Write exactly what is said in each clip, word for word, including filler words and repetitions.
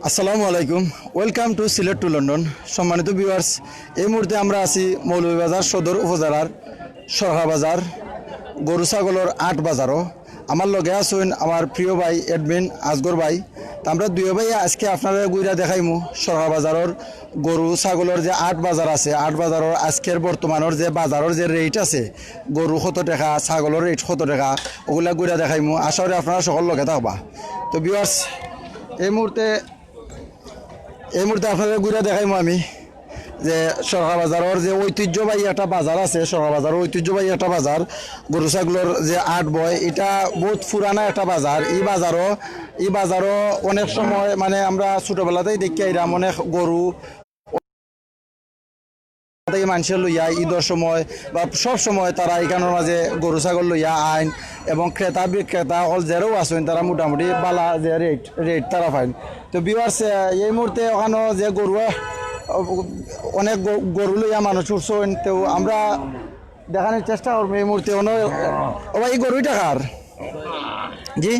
আসসালামু আলাইকুম। Welcome to Sylhet to London। সম্মানিত ভিউয়ার্স, এই মুহূর্তে আমরা আছি মৌলভীবাজার সদর উপজেলার সরকার বাজার গরু ছাগলর আট বাজারো। আমার লগে আছইন আমার প্রিয় ভাই অ্যাডমিন আজগর ভাই। তা আমরা দুইও ভাই আজকে আপনারারে ঘুরা দেখাইমু সরকার বাজারর গরু ছাগলর যে আট বাজার আছে, আট বাজারর আজকের বর্তমানর যে বাজারর যে রেট আছে, গরু কত টেকা, ছাগলর রেট কত টেকা, ওগুলা ঘুরা দেখাইমু। আশা করি আপনারা সকল লগে থাকবা। তো ভিউয়ার্স, এই মুহূর্তে এই মুহূর্তে আপনারারে ঘুরা দেখাইমু আমি যে সরকার বাজারর যে ঐতিহ্যবাহী একটা বাজার আছে, সরকার বাজারর ঐতিহ্যবাহী একটা বাজার, গরু ছাগলর যে আট বয়, এটা বহুত পুরানা একটা বাজার। এই বাজারও এই বাজারও অনেক সময়, মানে, আমরা ছোটবেলাতেই দেখি আইরাম, অনেক গরু থাকি মানষে লইয়া ঈদর সময় বা সব সময় তারা ইখানর মাঝে গরু ছাগল লইয়া আইন, এবং ক্রেতা বিক্রেতা অকল যেরাও আছইন, তারা মোটামুটি বালা যে রেট, রেট তারা পাইন। তো ভিউয়ার্স, এই মুহূর্তে ওখানো যে গরু, অনেক গ-, গরু লইয়া মানুষ উঠছইন, তো আমরা দেখানির চেষ্টা করমু এই মুহূর্তে। ওনো, ও ভাই, এই গরু ইটা কার? জি,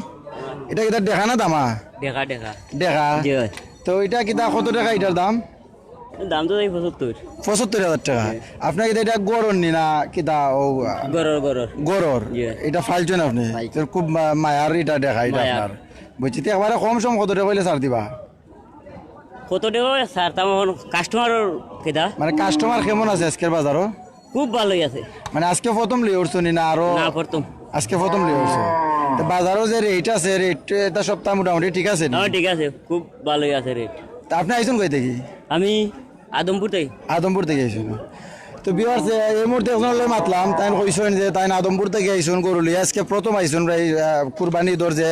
ইটা কিতা টেকা না দামা? টেকা, টেকা। টেকা? জি ভাই। তো ইটা কিতা, কত টেকা ইটার দাম? দাম তো ভাই পঁচাত্তর। পঁচাত্তর হাজার টেকা। জি। আপনে কিতা ইটা গরর নি না কিতা? ও, গরর, গরর। গরর? জি। ইটা পালছইন আপনে? পালছি। তো খুব মা-, মায়ার ইটা টেকা ইটা মায়ার। আপনার। বুঝছি, তো একবারে কম সম কত টেকা অইলে ছাড় দিবা? কত টেকা ছাড়তাম অখন কাস্টমারর কিতা? মানে, কাস্টমার কেমন আছে আজকের বাজারো? খুব ভালোই আছে। মানে, আজকে প্রথম লই উঠছো নি না আরো? না, প্রথম। আজকে প্রথম লই উঠছো। তো বাজারো যে রেট আছে, রেট এটা সপ্তাহ মোটামুটি ঠিক আছে নি? হ্যাঁ, ঠিক আছে, খুব ভালোই আছে রেট। তা আপনে আইছইন কই থাকি? আমি আদমপুর থাকি। আদমপুর থাকি আইছইন। তো ভিউয়ার্স, এই মুহূর্তে একজনর লগে মাতলাম, তাইন কইছইন যে তাইন আদমপুর থাকি আইছইন, গরু লইয়া আজকে প্রথম আইছইন, প্রায়, আহ, কুরবানি ঈদর যে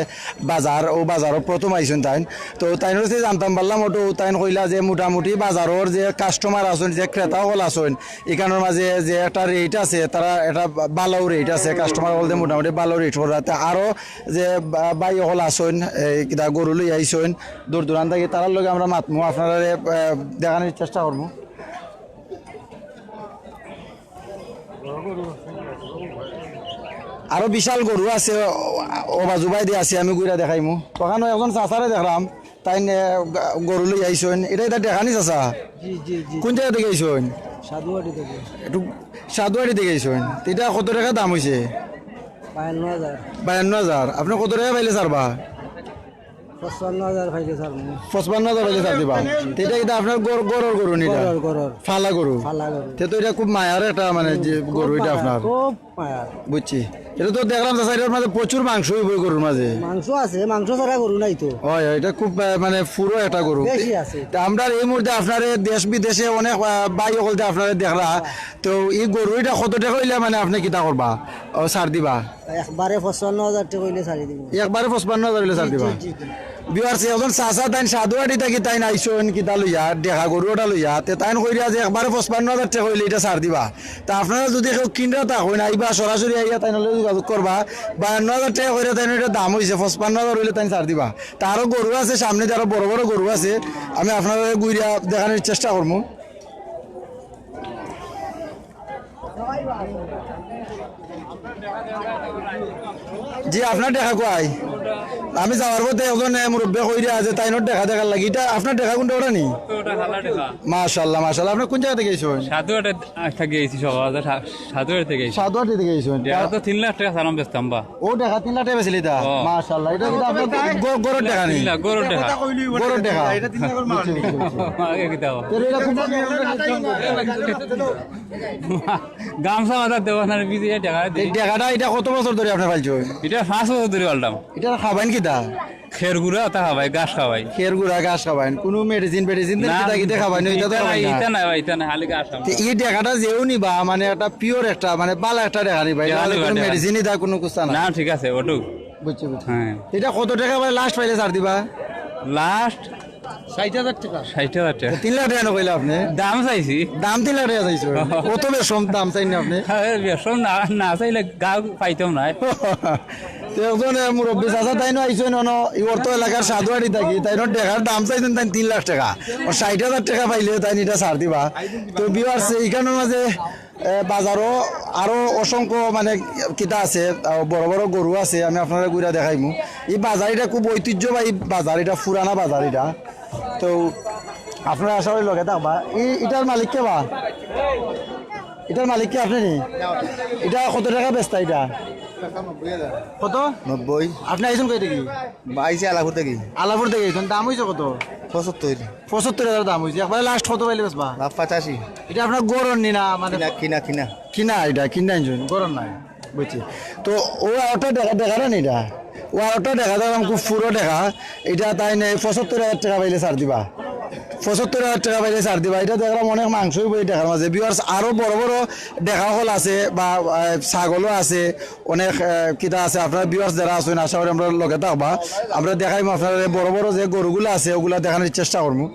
বাজার, ও বাজারো প্রথম আইছইন তাইন। তো তাইনর কাছে জানতাম পারলাম, ওটু তাইন কইলা যে মোটামুটি বাজারর যে কাস্টমার আছইন, যে ক্রেতা অকল আছইন, ইখানর মাঝে যে একটা রেট আছে, তারা একটা ভালো রেট আছে, কাস্টমার অকলতে মোটামুটি ভালো রেট করা। তে আরো যে বা-, ভাই অকল আছইন, এই কিতা গরু লইয়া আইছইন দূর দূরান্ত থাকি, তারার লগে আমরা মাতমু, আপনারারে, আহ, দেখানির চেষ্টা করমু। আরো বিশাল গরু আছে, ও, ও বাজু বায়দি আছে, আমি ঘুরা দেখাইমু। তো ওখানো একজন চাচারে দেখলাম, তাইন, এ, গ-, গরু লইয়া আইছইন। ইটা, ইটা টেকা নি চাচা? জি, জি, জি। কোন জাগা থাকি আইছইন? সাধুয়াটি থাকি। একটু সাধুয়াটি থাকি আইছইন। তো ইটা কত টেকা দাম অইছে? বায়ান্ন হাজার। বায়ান্ন হাজার। আপনে কত টেকা পাইলে ছাড়বা? পঁচপান্ন হাজার পাইলে ছাড়মু। পঁচপান্ন হাজার পাইলে ছাড় দিবা। তো ইটা কিতা আপনার গর-, গরর গরু নি ইটা? গরর, গরর। ফালা গরু? ফালা গরু। তে তো ইটা খুব মায়ার একটা, মানে, যে খুব গরু ইটা মায়া, আপনার। খুব মায়া। বুঝছি। ইটা তো দেখলাম যে side-র মাঝে প্রচুর মাংস অইবো এই গরুর মাঝে। মাংস আছে, মাংস ছাড়া গরু নাই তো। অয়, অয়, ইটা খুব, আহ, মানে, পুরো একটা গরু। বেশি আছে। তে আমরা এই মুহূর্তে আপনারে দেশ বিদেশে অনেক, আহ, ভাই অকলতে আপনারে দেখরা। তো এই গরু ইটা কত টেকা অইলে, মানে, আপনে কিতা করবা? ও, ছাড় দিবা? একবারে পঁচপান্ন হাজার টেকা অইলে ছাড়ি দিমু। একবারে পঁচপান্ন হাজার অইলে ছাড় দিবা? জি, জি, জি। ভিউয়ার্স, একজন চাচা তাইন সাধুয়াটি থাকি তাইন আইছইন কিতা লইয়া, টেকা গরু ওটা লইয়া, তে তাইন কইরা যে একবারে পঁচপান্ন হাজার টেকা অইলে ইটা ছাড় দিবা। তা আপনারা যুদি কেউ কিনরা থাকইন, আইবা সরাসরি আইয়া তাইন লগে যোগাযোগ করবা। বায়ান্ন হাজার টেকা কইরা তাইন, ইটা দাম অইছে, পঁচপান্ন হাজার অইলে তাইন ছাড় দিবা। তা আরো গরু আছে সামনে, আরো বড় বড় গরু আছে, আমি আপনারারে ঘুরিয়া দেখানির চেষ্টা করমু। জি, আপনার টেকা কই? আমি যাওয়ার পথে একজন, এ, মুরব্বি কইরা যে তাইনর টেকা দেখার লাগি। ইটা আপনার টেকা কোনটা, ওটা নি? ওটা হালা টেকা। মাশাআল্লাহ, মাশাআল্লাহ। আপনে কোন জাগা থাকি আইছইন? সাধুয়াটি থাকি আইছি সকাল, সা-, সাধুয়াটি থাকি আইছি। সাধুয়াটি থাকি আইছইন। টেকা তো তিন লাখ টেকা সালাম বেচতাম বা। ও টেকা তিন লাখ টেকা বেচলে ইটা? ও। মাশাআল্লাহ। ইটা কিন্তু আপনার গ-, গরর টেকা নি? তিন লাখ, গরর টেকা। গরর টেকা। বুঝছি, বুঝছি, বুঝছি। আগে কিতা হবো? তো ইটা কোন গামছা মাথাত দেওয়া না, বিজে টেকা দে। এই টেকাটা, ইটা কত বছর ধরি আপনে পালছইন? ইটা পাঁচ বছর ধরি পালতাম। ইটা খাবাইন কিতা? খের গুড়া ওটা খাবাই, ঘাস খাবাই। খের গুড়া, ঘাস খাবাইন। কুনু medicine ফেডিসিন দেন, না, কিতা কিতা খাবাইন? ইটা তো ইটা খাবাইন নাই, না। ইটা নাই, ইটা নাই, খালি ঘাস খাবাই। তে ই টেকাটা যেও নিবা, মানে একটা pure একটা, মানে ভালা একটা টেকা নিবা। ইটা টেকা খালি নিবা, কুনু টেকা। Medicine ইটা কুনু কুস্তা না। না, ঠিক আছে, ওটুক। বুঝছি, বুঝছি। হ্যাঁ। ইটা কত টেকা ভাই last পাইলে ছাড় দিবা? Last ষাইট হাজার টেকা। ষাইট হাজার টেকা। তিন লাখ টেকা না কইলা আপনে? দাম চাইছি। দাম তিন লাখ টেকা চাইছো? অত বেশি দাম চাইন না আপনে? আরে বেশি না, না চাইলে গাউ পাইতাম না। তো একজন, এ, মুরব্বী চাচা তাইনও আইছইন অনো, ই অর্থ এলাকার সাধুয়াড়ি থাকি, তাইনও ডেগার দাম চাইছইন তাইন তিন লাখ টেকা। ও ষাইট হাজার টেকা পাইলে তাইন ইটা ছাড় দিবা। তো viewers, ইখানর মাঝে, এ, বাজারও আরো অসংখ্য মানে কিতা আছে, আ, বড় বড় গরু আছে, আমি আপনারারে ঘুরা দেখাইমু। ই বাজার ইটা খুব ঐতিহ্যবাহী বাজার, ইটা পুরানা বাজার ইটা। তো আপনারা আশা করি লগে থাকবা। ই, ইটার মালিক কে বা? ইটার মালিক কি আপনে নি? ইটা কত টেকা বেচতা ইটা? কত? নব্বই। আপনে আইছইন কই থাকি? আইছি আলাপুর থাকি। আলাপুর থাকি আইছইন। দাম অইছে কত? পঁচাত্তর। পঁচাত্তর হাজার দাম অইছে। একবারে last কত পাইলে বেচবা? লাখ পঁচাশি। ইটা আপনার গরুর নি না, মানে কিনা, কিনা, কিনা। কিনা ইটা, কিনা আনছইন, গরুর নায়। বুঝছি। তো ও আরোটা দেখা, দেখা না ইটা? ও আরোটা দেখা, দেখলাম খুব পুরো দেখা। ইটা তাইন পঁচাত্তর হাজার টেকা পাইলে ছাড় দিবা। পঁচাত্তর হাজার টেকা পাইলে ছাড় দিবা। ইটা দেখলাম অনেক মাংস অইবো ই ডেগার মাঝে। Viewers, আরো বড় বড় ডেগা অকল আছে বা, আহ, ছাগলও আছে, অনেক, আহ, কিতা আছে। আপনারা viewers যারা আছইন, আশা করি আমরার লগে থাকবা। আমরা দেখাইমু আপনারারে বড় বড় যে গরুগুলা আছে, ওগুলা দেখানির চেষ্টা করমু।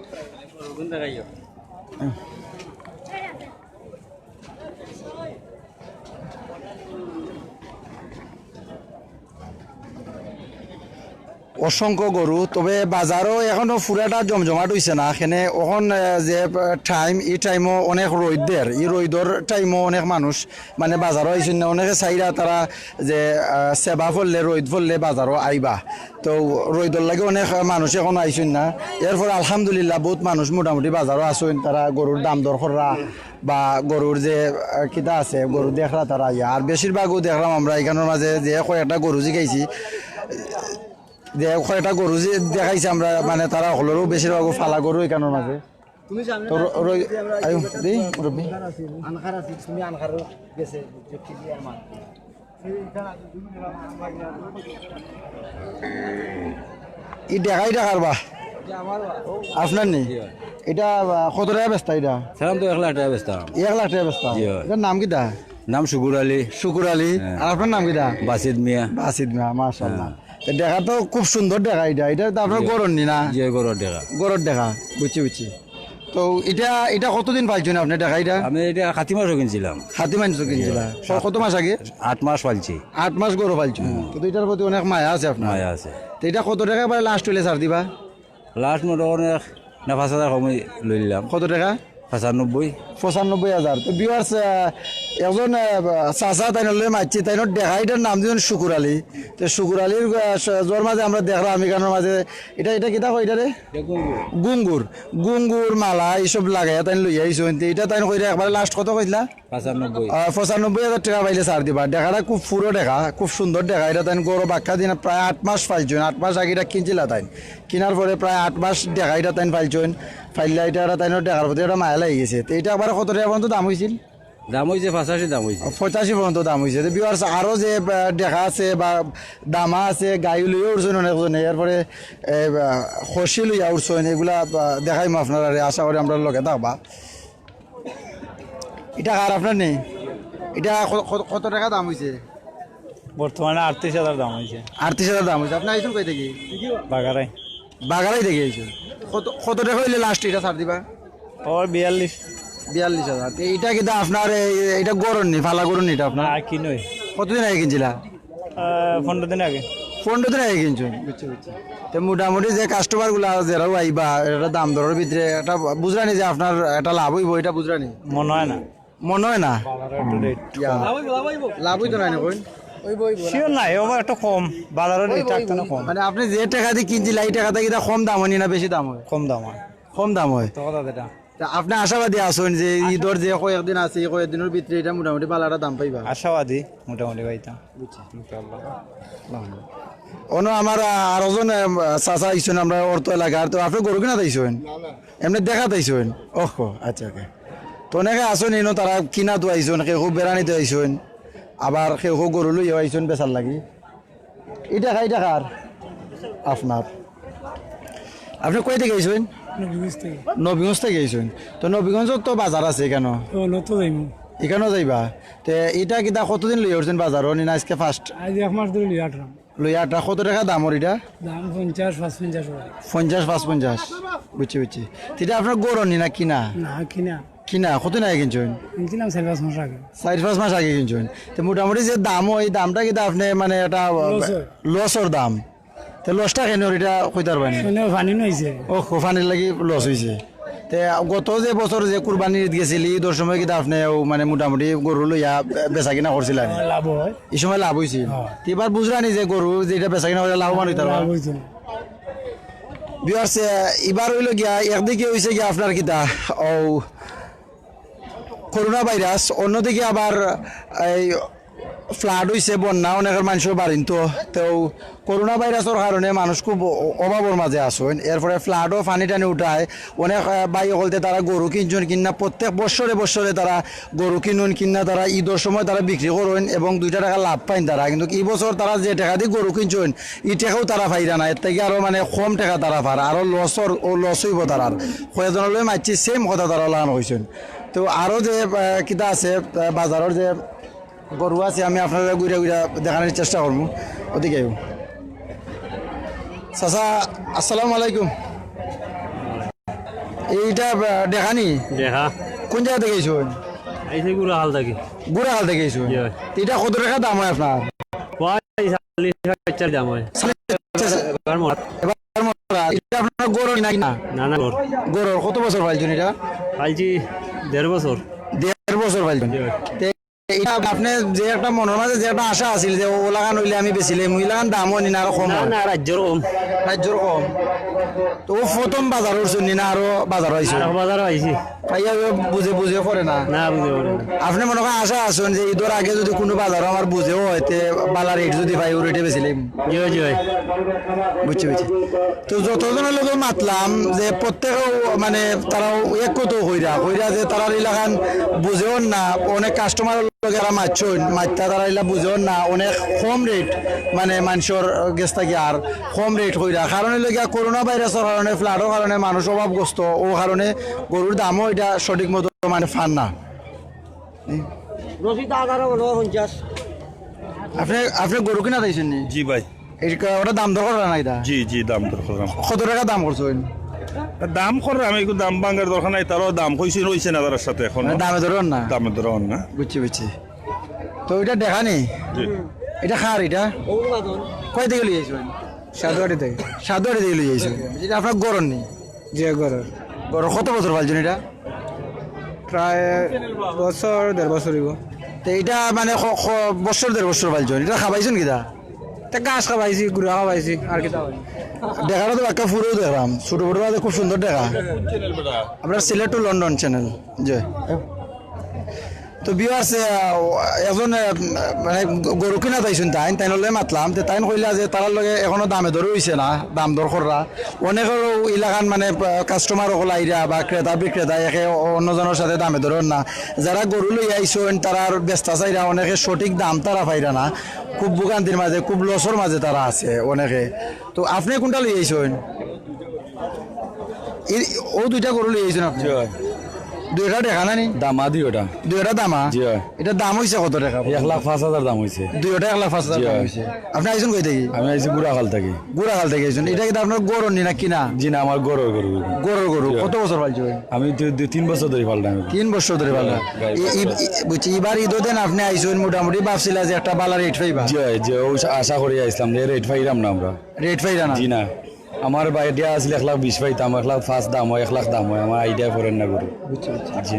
অসংখ্য গরু, তবে বাজারও এখনো পুরাটা জমজমাট অইছে না। এখানে অখন, আহ, যে, আহ, time, ই timeও অনেক রইদ দের, ই রইদর timeও অনেক মানুষ মানে বাজারও আইছইন না। অনেকে চাইরা তারা যে, আহ, সেবা পড়লে, রইদ পড়লে বাজারও আইবা। তো রইদর লাগি অনেক মানুষ এখনো আইছইন না। এরপর আলহামদুলিল্লাহ বউত মানুষ মোটামুটি বাজারও আছইন, তারা গরুর দাম দর কররা বা গরুর যে, আহ, কিতা আছে, গরু দেখরা তারা আইয়া। আর বেশিরভাগও দেখলাম আমরা ইখানর মাঝে যে কয়েকটা গরু জিকাইছি, যে কয়েকটা গরু যে দেখাইছি আমরা, মানে তারা হকলরও বেশিরভাগও ফালা গরু ইখানর মাঝে। তুমি জানো তো না, র-, রই-, তুমি যে আমরা আয়ো, কি দেই, মুরব্বি। আনখার আছি, তুমি আনখার গেছে, যে কি দিয়ে আমার। ই ডেগা, ই ডেগার বা? আপনার নি? জি ভাই। ইটা, আহ, কত টেকা বেচতা ইটা? ছিলাম তো এক লাখ টেকা বেচতাম। এক লাখ টেকা বেচতা? জি ভাই। ইটার নাম কিতা? নাম শুকুর আলী। শুকুর আলী। হ্যাঁ। আর আপনার নাম কিতা? বাসিদ মিয়া। বাসিদ মিয়া, মাশাআল্লাহ। হ্যাঁ। তো ডেগা তো খুব সুন্দর ডেগা ইটা। ইটা তো আপনার জি। গরুর নি না? জি, গরুর ডেগা। গরুর ডেগা, বুঝছি, বুঝছি। তো ইটা, ইটা কতদিন পালছইন আপনে ডেগা ইটা? আমি ইটা খাতি মাসও কিনছিলাম। খাতি মাসও কিনছিলা? জি। ক-, কত মাস আগে? আট মাস পালছি। আট মাস গরু পালছইন। হুম। তো ইটার প্রতি অনেক মায়া আছে আপনার। মায়া আছে। তো ইটা কত টেকা একবারে last অইলে ছাড় দিবা? Last মনে করেন এক না পাঁচ হাজার কমই লইলাম। কত টেকা? পঁচানব্বই। পঁচানব্বই হাজার। তো viewers, আহ, একজন, আহ, চাচা তাইনর লগে মাতছি, তাইনর ডেগা ইটার নাম দিছইন শুকুর আলী। তো শুকুর আলীর, আহ, স-, জোর মাঝে আমরা দেখলাম ইখানর মাঝে, ইটা, ইটা কিতা কয় ইটারে? ইটা গুঙ্গুর। গুঙ্গুর, গুঙ্গুর মালা ইসব লাগাইয়া তাইন লইয়া আইছইন। তো ইটা তাইন কইরা একবারে last কত কইছিলা? পঁচানব্বই। আহ, পঁচানব্বই হাজার টেকা পাইলে ছাড় দিবা। ডেগাটা খুব পুরো ডেগা, খুব সুন্দর ডেগা। ইটা তাইন গরু বাক্কা দিন প্রায় আট মাস পালছইন, আট মাস আগে ইটা কিনছিলা তাইন। কিনার পরে প্রায় আট মাস ডেগা ইটা তাইন পালছইন। পাইলা ইটা, ইটা তাইনর ডেগার প্রতি একটা মায়া লাগি গেছে। তো ইটা একবারে কত টেকা পর্যন্ত দাম অইছিল? দাম অইছে পঁচাশি, দাম অইছে। পঁচাশি পর্যন্ত দাম অইছে। তো viewers, আরো যে, আহ, ডেগা আছে বা দামা আছে, গাই লইয়া উঠছইন অনেকজনে, এরপরে, এ, আহ, খসি লইয়া উঠছইন, এগুলা, আহ, দেখাইমু আপনারারে, আশা করি আমরার লগে থাকবা। ইটা কার, আপনার নি? ইটা ক-, ক-, কত টেকা দাম অইছে? বর্তমানে আটত্রিশ হাজার দাম অইছে। আটত্রিশ হাজার দাম অইছে। আপনে আইছইন কই থাকি? বাগারাই। বাগারাই থাকি আইছইন। কত, কত টেকা অইলে last ইটা ছাড় দিবা? ওর বিয়াল্লিশ। বিয়াল্লিশ হাজার। তো ইটা কিতা আপনার, এ, ইটা গরুর নি, ফালা গরুর নি ইটা আপনার? না, কিনই। কতদিন আগে কিনছিলা? আহ, পনেরো দিন আগে। পনেরো দিন আগে কিনছইন? বুঝছি, বুঝছি। তো মোটামুটি যে customer গুলা যেরাও আইবা, এটা দাম দরর ভিতরে একটা বুঝরা নি যে আপনার একটা লাভ অইবো, ইটা বুঝরা নি? মনে হয় না। মনে হয় না? বাজারে একটু rate ইয়া। কম। লাভ অইতো নায় নি কইন? Sure নাই, ওবা একটু কম। বাজারে rate একটু না কম। মানে আপনে যে টেকা দি কিনছিলা, ই টেকা থাকি ইটা কম দাম অয় নি না বেশি দাম অয়? কম দাম অয়। কম দাম অয়। তো কথা যেটা। তা আপনে আশাবাদী আছইন যে ইদর যে কয়েকদিন আছে, ই কয়েকদিনর ভিতরে ইটা মোটামুটি ভালা একটা দাম পাইবা? আশাবাদী, মোটামুটি পাইতাম। বুঝছি। ইনশাআল্লাহ। অনো আমার, আ, আরোজন, এ, চাচা আইছইন আমরার অর্থ এলাকার, তো আপনে গরু কিনাত আইছইন? না, না। এমনে দেখাত আইছইন? ওহো, আচ্ছা, OK। তো অনেকে আছইন ইনো তারা কিনাত আইছইন, কেউ কেউ বেড়ানিত আইছইন, আবার কেউ কেউ গরু লইয়াও আইছইন বেচার লাগি। ইটা কার, ইটা কার? আপনার। আপনে কই থাকি আইছইন? নবীগঞ্জ থাকি। নবীগঞ্জ থাকি আইছইন। তো নবীগঞ্জত তো বাজার আছে ইখানো। ও, নত যাইমু। ইখানো যাইবা? তে ইটা কিতা কতদিন লইয়া উঠছইন বাজারো? নি না আইজকে first? আইজ এক মাস ধরি লইয়া আটরাম। লইয়া আটরা, কত টেকা দাম অর ইটা? দাম পঞ্চাশ, পাঁচ পঞ্চাশ অয়। পঞ্চাশ, পাঁচ পঞ্চাশ। বুঝছি, বুঝছি। তে ইটা আপনার গরুর নি না কিনা? না, কিনা। কিনা, কতদিন আগে কিনছইন? কিনছিলাম চাইর পাঁচ মাস আগে। চাইর পাঁচ মাস আগে কিনছইন। তে মোটামুটি যে দাম অয়, এই দামটা কিতা আপনে মানে একটা লস অয়। লসর দাম? তে লসটা কেনে অর ইটা কইতার পারবায়নি? মানে পানি নাইছে। ও, ও পানির লাগি লস অইছে। তে গত যে বছর যে কুরবানি ঈদ গেছিল, ঈদর সময় কিতা আপনে অউ মানে মোটামুটি গরু লইয়া বে-, বেচা কিনা করছিলা নি? লাভ অয়। ই সময় লাভ অইছিল? হ্যাঁ। তে ইবার বুঝরা নি যে গরু যেটা বেচা কিনা করলে লাভবান অইতার পারবা? লাভ অইছে। Viewers, এ, ইবার অইলো গিয়া, একদিকে অইছে গিয়া আপনার কিতা, অউ করোনা ভাইরাস, অন্যদিকে আবার এই flood অইছে, বন্যা, অনেকর মানষর বাড়িত। তেউ করোনা ভাইরাসর কারণে মানুষ খুব অ-, অভাবর মাঝে আছইন। এরপরে flood-ও পানি টানি উঠায়, অনেক, আহ, ভাই অকলতে তারা গরু কিনছইন, কিনা প্রত্যেক বৎসরে বৎসরে তারা গরু কিনইন, কিনা তারা ঈদর সময় তারা বিক্রি করইন এবং দুইটা টেকা লাভ পাইন তারা। কিন্তু ই বছর তারা যে টেকা দি গরু কিনছইন, ই টেকাও তারা পাইরা না, এর থাকি আরো মানে কম টেকা তারা পার, আরো লসর, ও লস অইবো তারার। কয়েকজনর লগে মাতছি, same কথা তারা লাগান কইছইন। তো আরো যে, আহ, কিতা আছে, আহ, বাজারর যে গরু আছে, আমি আপনারারে ঘুরা ঘুরা দেখানির চেষ্টা করমু। ওদিকে আইও। চাচা, আসসালামু আলাইকুম। এইটা, আহ, দেখানি? দেখা। কোন জাগা থাকি আইছইন? আইছি গুড়াখাল থাকি। গুড়াখাল থাকি আইছইন? জি। ইটা কত টেকা দাম অয় আপনার? প্রায় চাল্লিশ হাজার দাম অয়। চাল্লিশ হাজার। এবার মরা। এবার মরা। ইটা আপনার গরুর নাকি না? না, না, গরুর। গরুর। কত বছর পালছইন ইটা? পালছি দেড় বছর। দেড় বছর পালছইন? জি। তে ইটা আপনে যে একটা মনর মাঝে যে একটা আশা আছিল যে অলাখান অইলে আমি বেচিলিমু, ইলাখান দাম অয়নি না আরো কম না, অয়? না, রাইজ্যর কম। রাইজ্যর কম। তো অউ প্রথম বাজার উঠছইন নি না আরো বাজার আইছইন? আরো বাজার আইছি। পাইয়া অউ বুঝে, বুঝে পড়ে না? না, বুঝে পড়ে না। আপনে মনে কয় আশা আছইন যে ঈদর আগে যদি কুনু বাজারো আমার বুঝে অয়, তে বালা rate যদি পাই, অউ rate-এ বেচিলিমু। জি, জি। বুঝছি, বুঝছি। তো যতজনর লগে মাতলাম যে প্রত্যেকেউ মানে তারা এক কথা কইরা, কইরা যে তারার ইলাখান বুঝেও না, অনেক customer-র লগে তারা মাতছইন, মাততা তারা ইলা বুঝেও না, অনেক কম rate মানে মানষর গেছ থাকি আর কম rate কইরা। কারণ অইলো গিয়া করোনা ভাইরাসর কারণে, flood-র কারণে মানুষ অভাবগ্রস্ত, অউ কারণে গরুর দামও ইটা সঠিক মতো মানে পার না। রশিদ আঠারো বলো পঞ্চাশ। আপনে, আপনে গরু কিনাত আইছইন নি? জি ভাই। ইটা, ওটা দাম দর কররা না ইটা? জি, জি, দাম দর কররাম। কত টেকা দাম করছইন? দাম কররাম, ইগু দাম ভাঙ্গার দরকার নাই, তারাও দাম কইছে, রইছে না তারার সাথে এখন। মানে দামে দর অর না? দামে দর অর না। বুঝছি, বুঝছি। তো ইটা দেখানি? জি। ইটা কার ইটা? কই থাকি লই আইছইন? সাধুয়াড়ি থাকি। সাধুয়াড়ি থাকি লই আইছইন? ইটা আপনার গরুর নি? জি, গরুর। গরুর কত বছর পালছইন ইটা? প্রায় বছর, দেড় বছর অইবো। তে ইটা মানে ক-, ক-, বছর, দেড় বছর পালছইন, ইটা খাবাইছইন কিতা? তে ঘাস খাবাইছি, গুড়া খাবাইছি, আর কিতা খাবাইছি? দেখাটা তো একটা ফুরু দেখলাম, ছোট ছোট মাঝে খুব সুন্দর দেখা। আপনার সিলেট to লন্ডন channel, জি। তো viewers, আহ, একজন, আহ, মানে গরু কিনাত আইছইন তাইন, তাইন লগে মাতলাম, তে তাইন কইলা যে তারার লগে এখনো দামে দরে অইছে না, দাম দর কররা। অনেকর ইলাখান মানে, আহ, customer অকল আইরা বা ক্রেতা বিক্রেতা একে অন্যজনর সাথে দামে দরে অর না। যারা গরু লইয়া আইছইন, তারার বেচতা চাইরা অনেকে সঠিক দাম তারা পাইরা না। খুব ভোগান্তির মাঝে, খুব লসর মাঝে তারা আছে অনেকে। তো আপনে কুনটা লইয়া আইছইন? ই, অউ দুইটা গরু লইয়া আইছইন আপনে? জি অয়। দুইটা দেখানি নি? দামা দুইটা। দুইটা দামা? জি অয়। ইটার দাম অইছে কত টেকা? এক লাখ পাঁচ হাজার দাম অইছে। দুইটা এক লাখ পাঁচ হাজার জি দাম অয়। অইছে। আপনে আইছইন কই থাকি? আমি আইছি গুড়াখাল থাকি। গুড়াখাল থাকি আইছইন। ইটা কিতা আপনার গরুর নি না কিনা? জি না, আমার গরুর গরু। গরুর গরু। জি। কত বছর পালছইন? আমি দুই, দুই, তিন বছর ধরি পালরাম। তিন বছর ধরি পালরা। জি, ই-, ই-, বুঝছি, ইবার ঈদো দেন আপনে আইছইন, মোটামুটি ভাবছিলা যে একটা বালা rate পাইবা। জি অয়, জি অয়, অউ আশা করি আইছলাম, যে rate পাইরাম না আমরা। Rate পাইরা না? জি না। আমার idea আছিল এক লাখ বিশ পাইতাম, এক লাখ পাঁচ দাম অয়, এক লাখ দাম অয়, আমার idea পড়ের না গরু। বুঝছি, বুঝছি। জি।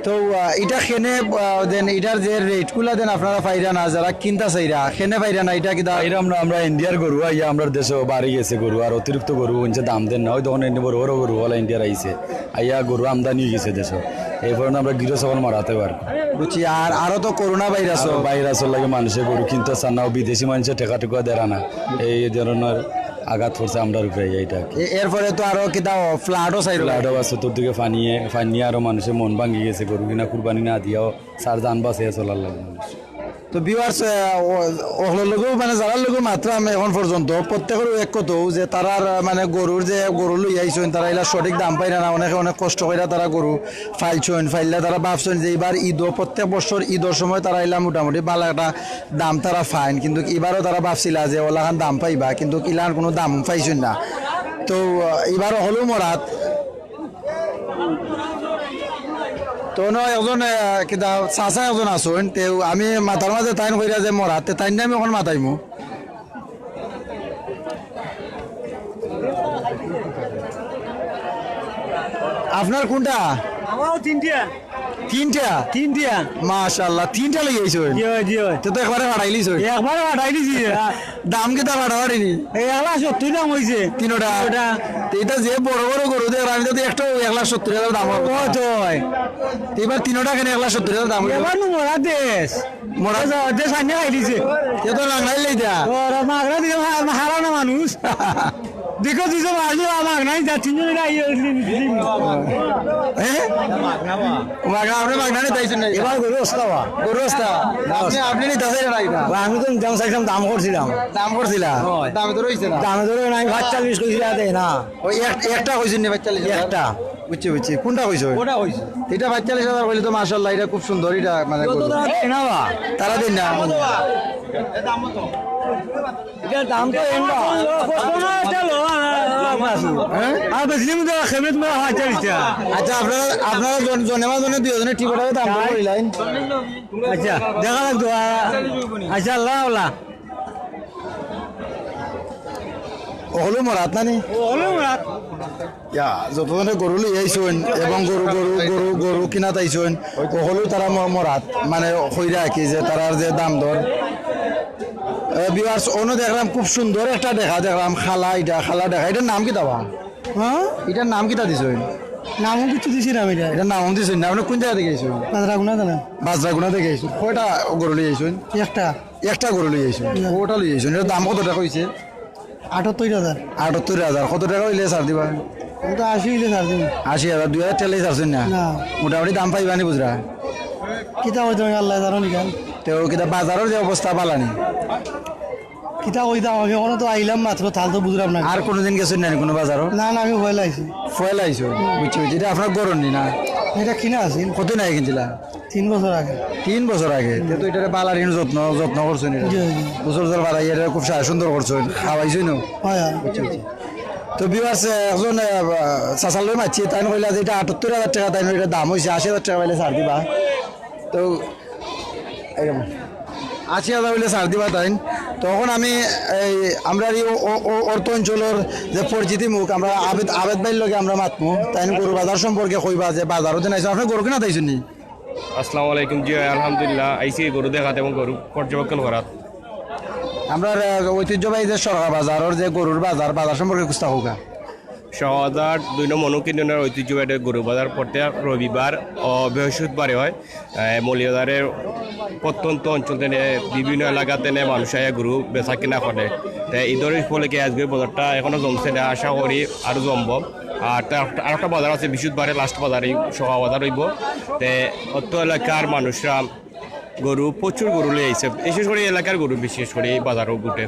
তো, আহ, ইটা কেনে, আহ, দেন ইটার যে rate গুলা দেন আপনারা পাইরা না, যারা কিনতা চাইরা, কেনে পাইরা না, ইটা কিতা? পাইরাম না, আমরা ইন্ডিয়ার গরু আইয়া আমরার দেশো বাড়ি গেছে গরু, আর অতিরিক্ত গরু অইছে দাম দেন না, অউ দেখইন এমনে বড় বড় গরু অলা ইন্ডিয়ার আইছে, আইয়া গরু আমদানি অইগেছে দেশো, এই পর্যন্ত আমরা গিরস অকল মারাতে পারবো। বুঝছি, আর আরো তো করোনা ভাইরাস। আরো ভাইরাসর লাগি মানষে গরু কিনতা চার না, অউ বিদেশি মানষে টেকা টুকা দেরা না, এই ধরনর আঘাত পড়ছে আমরার উপরে, ইটা আর কি। এ-, এরপরে তো আরো কিতা flood-ও চাইরো। Flood-ও আছে, চতুর্দিকে পানিয়ে, পানিয়ে আরো মানষর মন ভাঙ্গি গেছে, গরু কিনা কুরবানি না দিয়াও চার জান বাঁচাইয়া চলার লাগি মানুষ। তো viewers, আহ, ও-, অকলর লগেও মানে যারার লগে মাতরাম এখন পর্যন্ত প্রত্যেকর এক কথাউ যে তারার, আহ, মানে গরুর যে গরু লইয়া আইছইন, তারা ইলা সঠিক দাম পাইরা না, অনেকে অনেক কষ্ট কইরা তারা গরু পালছইন, পাইলা তারা ভাবছইন যে ইবার ঈদো, প্রত্যেক বছর ঈদর সময় তারা ইলা মোটামুটি বালা একটা দাম তারা পাইন, কিন্তু ইবারও তারা ভাবছিলা যে অলাখান দাম পাইবা, কিন্তু ইলাখান কুনু দাম পাইছইন না। তো, আহ, ইবার অকলউ মরাত। তো অনো একজন, আহ, কিতা, চাচা একজন আছইন, তেউ আমি মাতার মাঝে তাইন কইরা যে মরাত, তে তাইন আমি অখন মাতাইমু। আপনার কুনটা? আমারও তিনটা। তিনটা? তিনটা। মাশাআল্লাহ, তিনটা লই আইছইন। জি অয়, জি অয়। তে তো একবারে ফাটাইলিছইন। একবারে ফাটাইলিছি। দাম কিতা ফাটাফাটি নি? এই এক লাখ সত্তইর দাম অইছে। তিনোটা? তিনোটা। তে ইটা যে বড় বড় গরু দেখরাম, ইটা তো একটাউ এক লাখ সত্তইর হাজার দাম অইবো। অয় তো অয়। তে ইবার তিনোটা কেনে এক লাখ সত্তইর হাজার দাম অইবো? এবার নু মরা দেশ। মরা? এ যা-, দেশ আনিয়া খাইলিছে। এ তো রাংনাইল ইটা। ও, ওরা মাগনা দিকে মা-, মা-, হারা না মানুষ। দেখো, দুইজন মারলো, আর মাগনা নিতা, তিনজন এটা ইয়ে হইলো, নিতে দিন। হ্যাঁ? মাগনা, আপনি মাগনা নিতে আইছেন না? এবার গরু ওস্তাওয়া। গরু ওস্তা? আপনি, আপনি নিতে আছেন না এটা? আমি তো নিতাম চাইছিলাম, দাম করছিলাম। দাম করছিলা? হয়। দামে তো রইছে না? দামে ধরে নাই, পাঁচচল্লিশ কইছিলা, দেয় না। ওই এক-, একটা কইছেন নি পাঁচচল্লিশ হাজার? একটা। বুঝছি, বুঝছি। কোনটা কইছো? ওটা কইছি। এটা পাঁচচল্লিশ হাজার কইলে তো মাশাআল্লাহ, এটা খুব সুন্দর, এটা মানে গরু। তারা দেয় না বা? তারা দেয় না? এটা দাম তো এমন। হ্যাঁ? আর বেশি মধ্যে খেমেত মধ্যে হয় চালিশটা। আচ্ছা, আপনারা, আপনারা জন-, জনে মা জনে দুইজনে টিপটাকে দাম করে দিলেন। আচ্ছা, দেখা লাগতো। আ-, আচ্ছা, আল্লাহ, আল্লাহ। অকলউ মরাত না নি? অকলউ মরাত। ইয়া, যতজনে গরু লই আইছইন এবং গরু, গরু, গরু, গরু কিনাত আইছইন, অকলউ তারা ম-, মরাত, মানে, কইরা কি যে তারার যে দাম দর। এ, viewers, অনো দেখরাম খুব সুন্দর একটা ডেকা দেখরাম, খালা ইটা, খালা ডেকা। ইটার নাম কিতা বা? হ্যাঁ? ইটার নাম কিতা দিছইন? নামও কিছু দিছি না আমি এটা। ইটার নাম দিছইন না? আপনি কোন জাগা থাকি আইছইন? বাজরাগুনা থানা। বাজরাগুনা থাকি আইছইন। কয়টা গরু লই আইছইন? একটা। একটা গরু লই আইছইন। না। কয়টা লই আইছইন? ইটার দাম কত টেকা অইছে? আটাত্তর হাজার। আটাত্তর হাজার। কত টেকা অইলে ছাড় দিবা? আমি তো আশি অইলে ছাড় দিমু। আশি হাজার, দুই হাজার টেকা ছাড়ছইন না? না। মোটামুটি দাম পাইবা নি বুঝরা? কিতা কইতাম, আল্লায় জানইন ইখান। তে কিতা বাজারর যে অবস্থা বালা নি? কিতা কইতাম, আমি অখনো তো আইলাম মাত্র, তাইলে তো বুঝরাম না। আর কুনুদিন গেছইন না নি কুনু বাজারো? না, না, আমি পয়লা আইছি। পয়লা আইছো? বুঝছি, বুঝছি। ইটা আপনার ঘরর নি না? ইটা কিনা আছিল। কতদিন আগে কিনছিলা? তিন বছর আগে। তিন বছর আগে? তে তো ইটারে বালা নি যত্ন, যত্ন করছইন ইটা। জি, জি। গোসল টোসল করাইয়া ইটারে খুব সা-, সুন্দর করছইন, খাওয়াইছইন না? হয়, হয়। বুঝছি, বুঝছি। তো viewers, একজন, আহ, চাচার লগে মাতছি, তাইন কইলা যে ইটা আটাত্তর হাজার টেকা, তাইন ইটার দাম অইছে, আশি হাজার টেকা পাইলে ছাড় দিবা। তো এরকম আশি হাজার অইলে ছাড় দিবা তাইন। তখন আমি এই আমরার এই অ-, অ-, অ-, অত্র অঞ্চলর যে পরিচিত মুখ, আমরা আবেদ, আবেদ ভাইর লগে আমরা মাতমু। তাইন গরু বাজার সম্পর্কে কইবা যে বাজারো দিন আইছইন, আপনি গরু কিনাত আইছইন নি? আসসালামু আলাইকুম। জি, আলহামদুলিল্লাহ, আইছি গরু দেখাত এবং গরু পর্যবেক্ষণ করাত। আমরার, আহ, ঐতিহ্যবাহী যে সরকার বাজারর যে গরুর বাজার, বাজার সম্পর্কে কুস্তা কউক্কা। সদর দুই নং মনোকেন্দ্রর ঐতিহ্যবাহী গরু বাজার প্রত্যেক রবিবার ও বৃহস্পতিবারে হয়। এ, মৌলভীবাজারর প্রত্যন্ত অঞ্চল থেকে বিভিন্ন এলাকা থেকে মানুষ আইয়া গরু বেচা কিনা করে। তে ঈদর উপলক্ষে আজকে বাজারটা এখনো জমছে না, আশা করি আরো জমবো। আর তার একটা, আরেকটা বাজার আছে বৃহস্পতিবারে, last বাজার, এই সভা বাজার অইবো। তে অত্র এলাকার মানুষরা গরু, প্রচুর গরু লই আইছে, বিশেষ করি এলাকার গরু, বিশেষ করি এই বাজারও ঘুটে।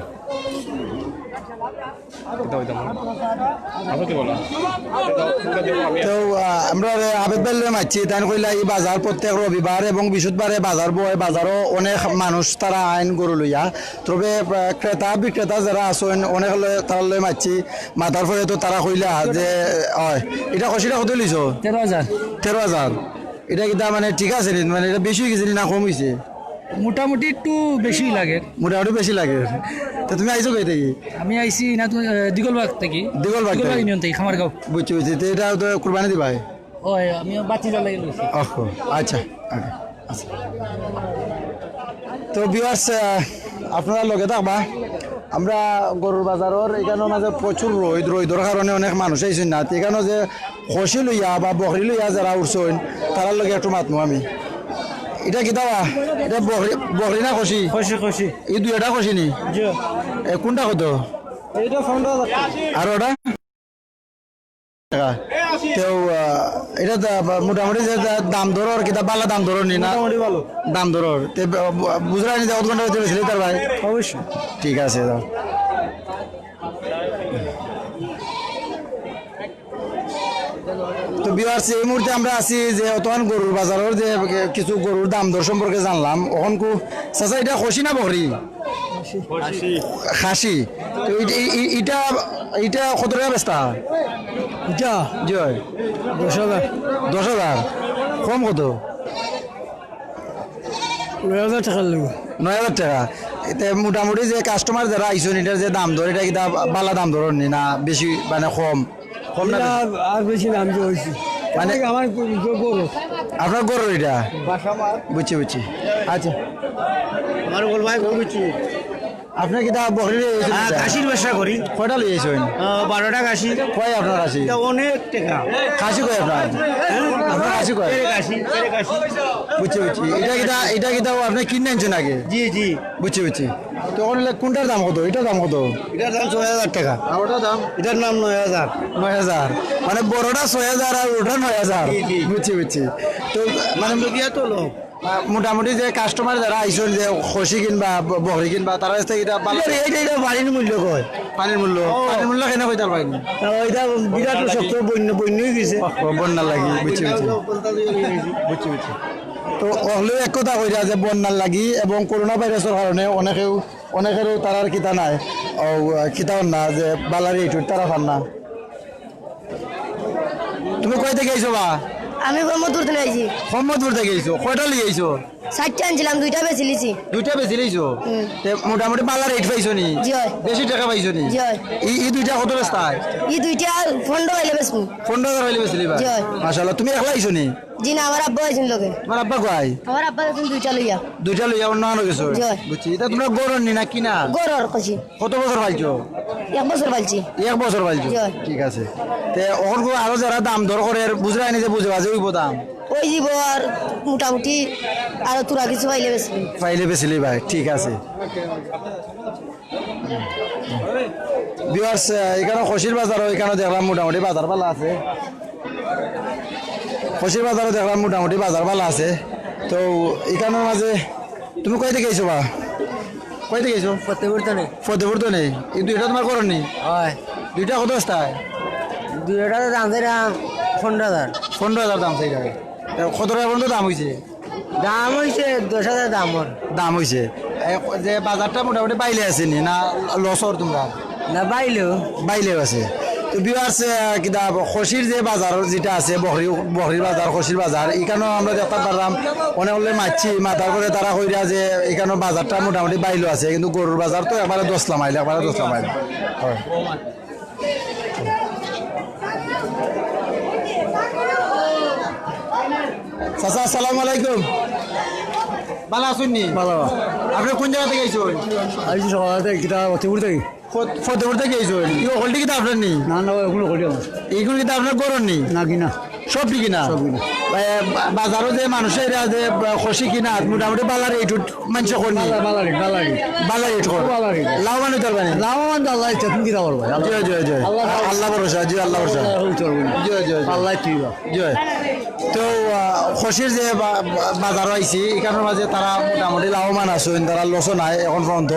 তো, আহ, আমরা আবেদ ভাইর লগে মাতছি, তাইন কইলা এই বাজার প্রত্যেক রবিবার এবং বৃহস্পতিবারে বাজার বয়, বাজারও অনেক মানুষ তারা আইন গরু লইয়া। তবে, আহ, ক্রেতা বিক্রেতা যারা আছইন, অনেক লগে, তারার লগে মাতছি, মাতার পরে তো তারা কইলা যে, অয়, ইটা কষিটা কত লইছো? তেরো হাজার। তেরো হাজার। ইটা কিতা মানে ঠিক আছে নি? মানে ইটা বেশি অইগেছে নি না কম অইছে? মোটামুটি একটু বেশি লাগে। মোটামুটি বেশি লাগে। তো তুমি আইছো কই থাকি? আমি আইছি না তো, আহ, দিগলবাগ থাকি। দিগলবাগ দিগলবাগ থাকি? ইউনিয়ন থাকি, খামারগাঁও। বুঝছি, বুঝছি। তো ইটা তো কুরবানি দিবায়? ওই, আমি বাচ্চা জ্বালাই লইছি। ওহ, আচ্ছা, ওকে, আচ্ছা। তো viewers, আহ, আপনারা লগে থাকবা। আমরা গরুর বাজারর ইখানর মাঝে প্রচুর রইদ, রইদর কারণে অনেক মানুষ আইছইন না। তো ইখানো যে খসি লইয়া বা বকরি লইয়া যারা উঠছইন, তারার লগে একটু মাতমু আমি। ইটা কিতা বা? ইটা বকরি, বকরি না খসি? খসি, খসি। ই দুইটা খসি নি? জি। এ, কোনটা কত? এইটা পনেরো হাজার টাকা। আর ওটা? টাকা। তেউ, আহ, ইটা দা-, বা-, মোটামুটি যে দা-, দাম দরর, কিতা বালা দাম দরর নি না? মোটামুটি ভালো। দাম দরর। তে ব-, ব-, বুঝরা নি যে কত ঘন্টা হইতে বেশি লিটার ভাই? অবশ্যই। ঠিক আছে, দাও। তো viewers, এই মুহূর্তে আমরা আছি যে অতখান গরুর বাজারর যে কিছু গরুর দাম দর সম্পর্কে জানলাম। অখন কু-, চাচা, ইটা খসি না বকরি? খাসি। তো এই, এই, এই, ইটা, ইটা কত টেকা বেচতা? ইটা? জি অয়। দশ হাজার। দশ হাজার? কম কত? নয় হাজার টেকা লাগবো। নয় হাজার টেকা। এতে মোটামুটি যে কাস্টমার যেরা আইছইন, ইটার যে দাম দর, ইটা কিতা বালা দাম দর নি না বেশি, মানে, কম? কম না বেশি? আর বেশি দাম দিয়া অইছে। মানে, আমার গরু। আপনার গরু ইটা? বুঝছি, বুঝছি। আচ্ছা। আমার বল ভাই, গরু বুঝছি। আপনি কিতা বকরি লই আইছইন? হ্যাঁ, খাসির ব্যবসা করি। কয়টা লই আইছইন? আহ, বারোটা খাসি। কয় আপনার খাসি? ইটা অনেক টেকা। খাসি কয় আপনার? হ্যাঁ? আপনার খাসি কয়? এরে খাসি, এরে খাসি। বুঝছি, বুঝছি। ইটা কিতা, ইটা কিতা আপনি কিনে আনছইন আগে? জি, জি। বুঝছি, বুঝছি। তো অখন অইলে কুনটার দাম কত? ইটার দাম কত? ইটার দাম ছয় হাজার টেকা। আর ওটার দাম? ইটার দাম নয় হাজার। নয় হাজার। মানে বড়টা ছয় হাজার আর ওটা নয় হাজার। জি, জি। বুঝছি, বুঝছি। তো মানে, দাম তো দিয়া তো লোক। আহ, মোটামুটি যে কাস্টমার যেরা আইছইন, যে খাসি কিনবা, ব-, বকরি কিনবা, তারার কাছ থাকি ইটা বালা। ইটা, ইটা, ইটা পানির মূল্য কয়। পানির মূল্য? ও। পানির মূল্য কেনে কইতায় পারইন? ও, ইটা বিরাট শক্ত বন্যা, বন্যা অইগেছে। ও, বন্যার লাগি, বুঝছি, বুঝছি। বুঝছি, বুঝছি। তো অকলেউ এক কথা কইরা যে বন্যার লাগি এবং করোনা ভাইরাসর কারণে অনেকেউ, অনেকেরউ তারার কিতা নাই, ও, কিতা অর না যে বালা রেট তারা পার না। তুমি কই থাকি আইছো বা? আমি মোহাম্মদপুর থাকি আইছি। মোহাম্মদপুর থাকি আইছো? কয়টা লই আইছো? চাইরটা আনছিলাম, দুইটা বেচিলিছি। দুইটা বেচিলিছো? হুম। তে মোটামুটি বালা রেট পাইছো নি? জি অয়। বেশি টেকা পাইছো নি? জি অয়। ই, ই দুইটা কত বেচতায়? ই দুইটা পনরো অইলে বেচমু। পনরো হাজার অইলে বেচিলিবায়? জি অয়। মাশাআল্লাহ, তুমি একলা আইছো নি? জি না, আমার আব্বা আইছইন লগে। তোমার আব্বা কই? আমার আব্বা আইছইন দুইটা লইয়া। দুইটা লইয়া অন্য আনো গেছো? জি অয়। বুঝছি, ইটা তুমরা গরুর নি না কিনা? গরুর খাসি। কত বছর পালছো? এক বছর পালছি। এক বছর পালছো? জি অয়। ঠিক আছে। তে অখন কো আরো যেরা দাম দর করের, বুঝরায় নি যে বুঝে বাজে অইবো দাম? অইযিবো আর মোটামুটি আরো থুড়া কিছু পাইলে বেশি। পাইলে বেচিলিবায়, ঠিক আছে। ভিউয়ার্স, আহ, ইখানো খাসির বাজারও, ইখানো দেখলাম মোটামুটি বাজার বালা আছে। খাসির বাজারও দেখলাম মোটামুটি বাজার বালা আছে। তো ইখানোর মাঝে তুমি কই থাকি আইছো বা? কই থাকি আইছো? ফতেপুর তো নেই। ফতেপুর তো নেই। ই দুইটা তুমার গরুর নি? অয়। দুইটা কত বেচতায়? দুইটার দাম চাইরাম পনরো হাজার। পনরো হাজার দাম চাইরায়। এ, কত টেকা পর্যন্ত দাম অইছে? দাম অইছে দশ হাজার দাম অর। দাম অইছে। এ, যে বাজারটা মোটামুটি বাইলে আছে নি না লস অর তুমরার? না, বাইলেউ। বাইলেউ আছে। তো ভিউয়ার্স, আহ, কিতা খাসির যে বাজার যেটা আছে, বকরি, বকরির বাজার, খাসির বাজার, ইখানো আমরা দেখতাম পারলাম, অনেক অকলে মাতছি, মাতার পরে তারা কইরা যে ইখানো বাজারটা মোটামুটি বাইলেউ আছে, কিন্তু গরুর বাজার তো একবারে দশলা মাইল, একবারে দশলা মাইল। অয়। চাচা, আসসালামু আলাইকুম। ভালা আছইন নি? ভালা। আপনে কুন জাগা থাকি আইছইন? আইছি সকাল থাকি, কিতা, ফতেপুর থাকি। ফত-, ফতেপুর থাকি আইছইন? ই হকলটি কিতা আপনার নি? না, না, অগুইন হকলটি আমার। ইগুইন কিতা আপনার গরুর নি? না, কিনা। সবটি কিনা? সব কিনা। এ, বা-, বাজারো যে মানুষ এরা যে, বা, খাসি কিনা, মোটামুটি বালা রেট উঠ-, মানষে কর নি? বালা, বালা রেট, বালা রেট। বালা রেট কর। বালা রেট। লাভবান অইতায় পারবা নি? লাভবান তো আল্লাহ ইচ্ছা, তুমি কিতা করবা? জি, জি, জি। আল্লাহ, আল্লাহ ভরসা, জি, আল্লাহ ভরসা। আল্লাহ ভরসা। জি, জি, জি। আল্লাহ ঠিক আছে। জি। তো, আহ, খাসির যে বা-, বা-, বাজারো আইছি, ইখানোর মাঝে তারা মোটামুটি লাভবান আছইন, তারা লসও নাই অখন পর্যন্ত।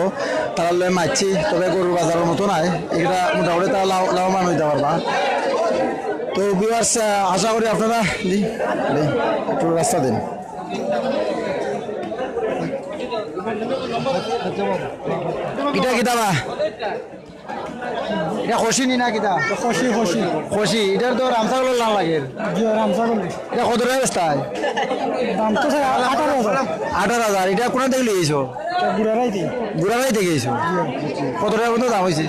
তারার লগে মাতছি, তবে গরুর বাজারর মতো নায়, ইটা মোটামুটি তারা লাভ-, লাভবান অইতায় পারবা। তো ভিউয়ার্স, আহ, আশা করি আপনারা, জি, জি, একটু রাস্তা দিন। ইটা কিতা বা? ইটা খাসি নি না কিতা? খাসি, খাসি। খাসি, ইটার তো রামছাগলর লাখান লাগের। জি, রামছাগল। ইটা কত টেকা বেচতায়? দাম তো স্যার আঠারো হাজার। আঠারো হাজার, ইটা কুন থাকি লই আইছো? ইটা গুড়ারাই থাকি। গুড়ারাই থাকি আইছো? জি। কত টেকা পর্যন্ত দাম অইছে?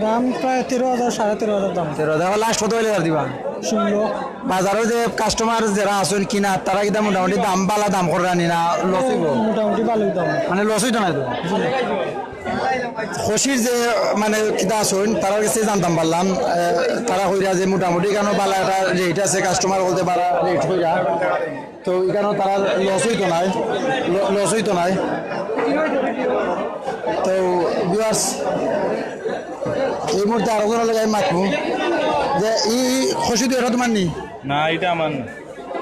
দাম প্রায় তেরো হাজার, সাড়ে তেরো হাজার দাম। তেরো হাজার, লাস্ট কত অইলে ছাড় দিবা? ষোলো। বাজারো যে কাস্টমার যেরা আছইন কিনা, তারা কিতা মোটামুটি দাম, বালা দাম কররা নি না লস অইবো? মোটামুটি বালা দাম। মানে লস অইতো নায় তো? জি। খাসির যে মানে কিতা আছইন, তারার গেছে জানতাম পারলাম, এ, তারা কইরা যে মোটামুটি ইখানো বালা একটা রেট আছে, কাস্টমার বলতে বালা রেট কইরা, তো ইখানো তারার লস অইতো নায়, ল-, লস অইতো নায়। তো ভিউয়ার্স, এই মুহূর্তে আরো জনর লগে আমি মাতমু যে ই, ই খাসি তো ইটা তুমার নি? না, ইটা আমার না।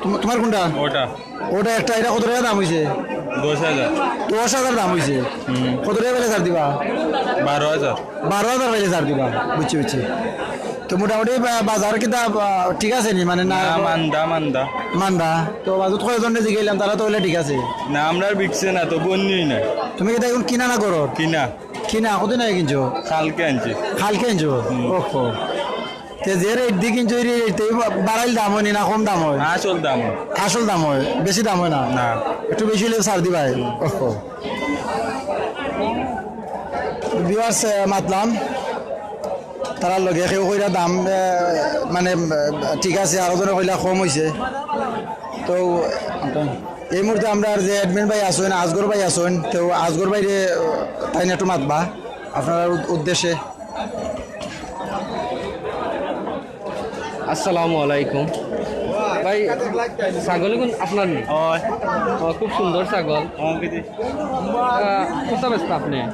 তুম-, তুমার কুনটা? ওটা। ওটা একটা, ইটা কত টেকা দাম অইছে? দশ হাজার। দশ হাজার দাম অইছে। হুম। কত টেকা পাইলে ছাড় দিবা? বারো হাজার। বারো হাজার পাইলে ছাড় দিবা। বুঝছি, বুঝছি। তো মোটামুটি বা-, বাজার কিতা, আহ, ঠিক আছে নি? মানে না, না, মান্দা, মান্দা। মান্দা। তো বাজারো কয়জনরে জিগাইলাম, তারা তো কইলা ঠিক আছে। না, আমরার বিকছে না তো, বন্যই না। তুমি কিতা ইগুইন কিনা না গরুর? কিনা। কিনা কতদিন আগে কিনছো? কালকে আনছি। কালকে আনছো? ওহো। তে যে রেট দি কিনছো, এই রেট দি বা-, বাড়াইল দাম অয়নি না কম দাম অয়? আসল দাম অয়। আসল দাম অয়, বেশি দাম অয় না? না। একটু বেশি অইলে ছাড় দিবায়। ওহো। ভিউয়ার্স, আহ, মাতলাম তারার লগে, কেউ কইরা দাম, আহ, মানে, আহ, ঠিক আছে, আরো জনে কইলা কম অইছে। তো এই মুহূর্তে আমরার যে অ্যাডমিন ভাই আছইন, আজগর ভাই আছইন, তো আজগর ভাইরে, আহ, তাইন একটু মাতবা আপনারার উদ-, উদ্দেশ্যে। আসসালামু আলাইকুম। ভাই, ছাগল ইগুন আপনার নি? অয়। ও, খুব সুন্দর ছাগল। অয়, বিদেশ। আহ, কত বেচতা আপনে?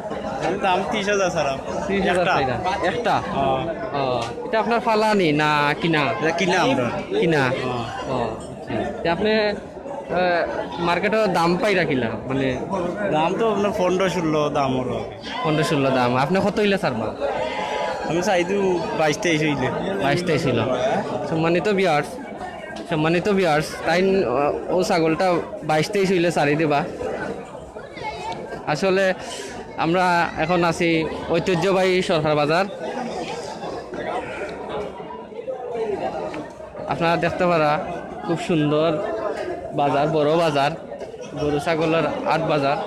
দাম ত্রিশ হাজার ছাড়া। ত্রিশ হাজার একটা। চাইরা। একটা? অয়। ও, ইটা আপনার পালা নি না কিনা? ইটা কিনা আমরার। কিনা? অয়। ও, আচ্ছা। তে আপনে, আহ, মার্কেটো দাম পাইরা কিলা? মানে দাম তো আপনার পনেরো ষোলো দাম অইলো। পনেরো ষোলো দাম। আপনে কত অইলে ছাড়বা? আমি চাই তো বাইশ তেইশ অইলে। বাইশ তেইশ অইলো। সম্মানিত ভিউয়ার্স, সম্মানিত ভিউয়ার্স, তাইন, আহ, অউ ছাগলটা বাইশ তেইশ অইলে ছাড়ি দিবা। আসলে আমরা এখন আছি ঐতিহ্যবাহী সরকার বাজার। আপনারা দেখতা পারা খুব সুন্দর বাজার, বড় বাজার, গরু ছাগলর হাট বাজার।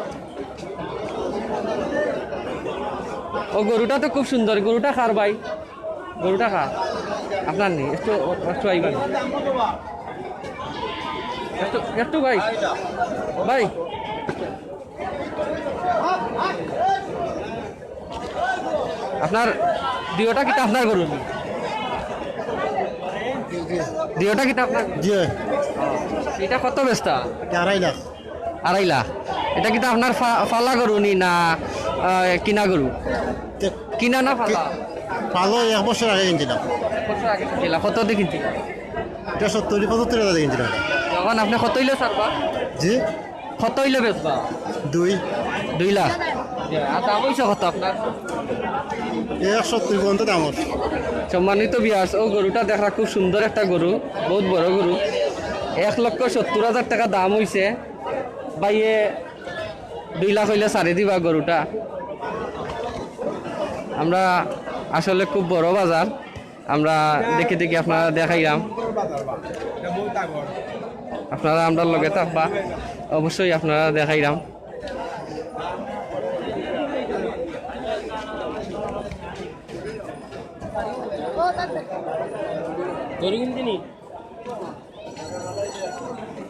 ও গরুটা তো খুব সুন্দর, গরুটা কার ভাই? গরুটা কার? আপনার নি? একটু, একটু আইবা নি? একটু, একটু ভাই, ভাই। আপনার দুইওটা কিতা আপনার গরু নি? দুইওটা কিতা আপনার? জি। ইটা কত বেচতা? ইটা আড়াই লাখ। আড়াই লাখ। ইটা কিতা আপনার ফা-, ফালা গরু নি না, আহ, কিনা গরু? তে কিনা না ফালা? ফালা এক বছর আগে কিনছিলাম। এক বছর আগে কিনছিলা। কত দি কিনছিলা? ইটা সত্তর, পঁচাত্তর হাজার দি কিনছিলাম। অখন আপনে কত অইলে ছাড়বা? জি? কত অইলে বেচবা? দুই। দুই লাখ? আর দাম অইছে কত আপনার? এক সত্তর পর্যন্ত দাম অর। সম্মানিত ভিউয়ার্স, অউ গরুটা দেখরা খুব সুন্দর একটা গরু, বউত বড় গরু। এক লক্ষ সত্তর হাজার টেকা দাম অইছে। ভাইয়ে দুই লাখ অইলে ছাড়ি দিবা গরুটা। আমরা আসলে খুব বড় বাজার। আমরা দেখি দেখি আপনারারে দেখাইরাম। আপনারা আমরার লগে থাকবা, অবশ্যই আপনারারে দেখাইরাম।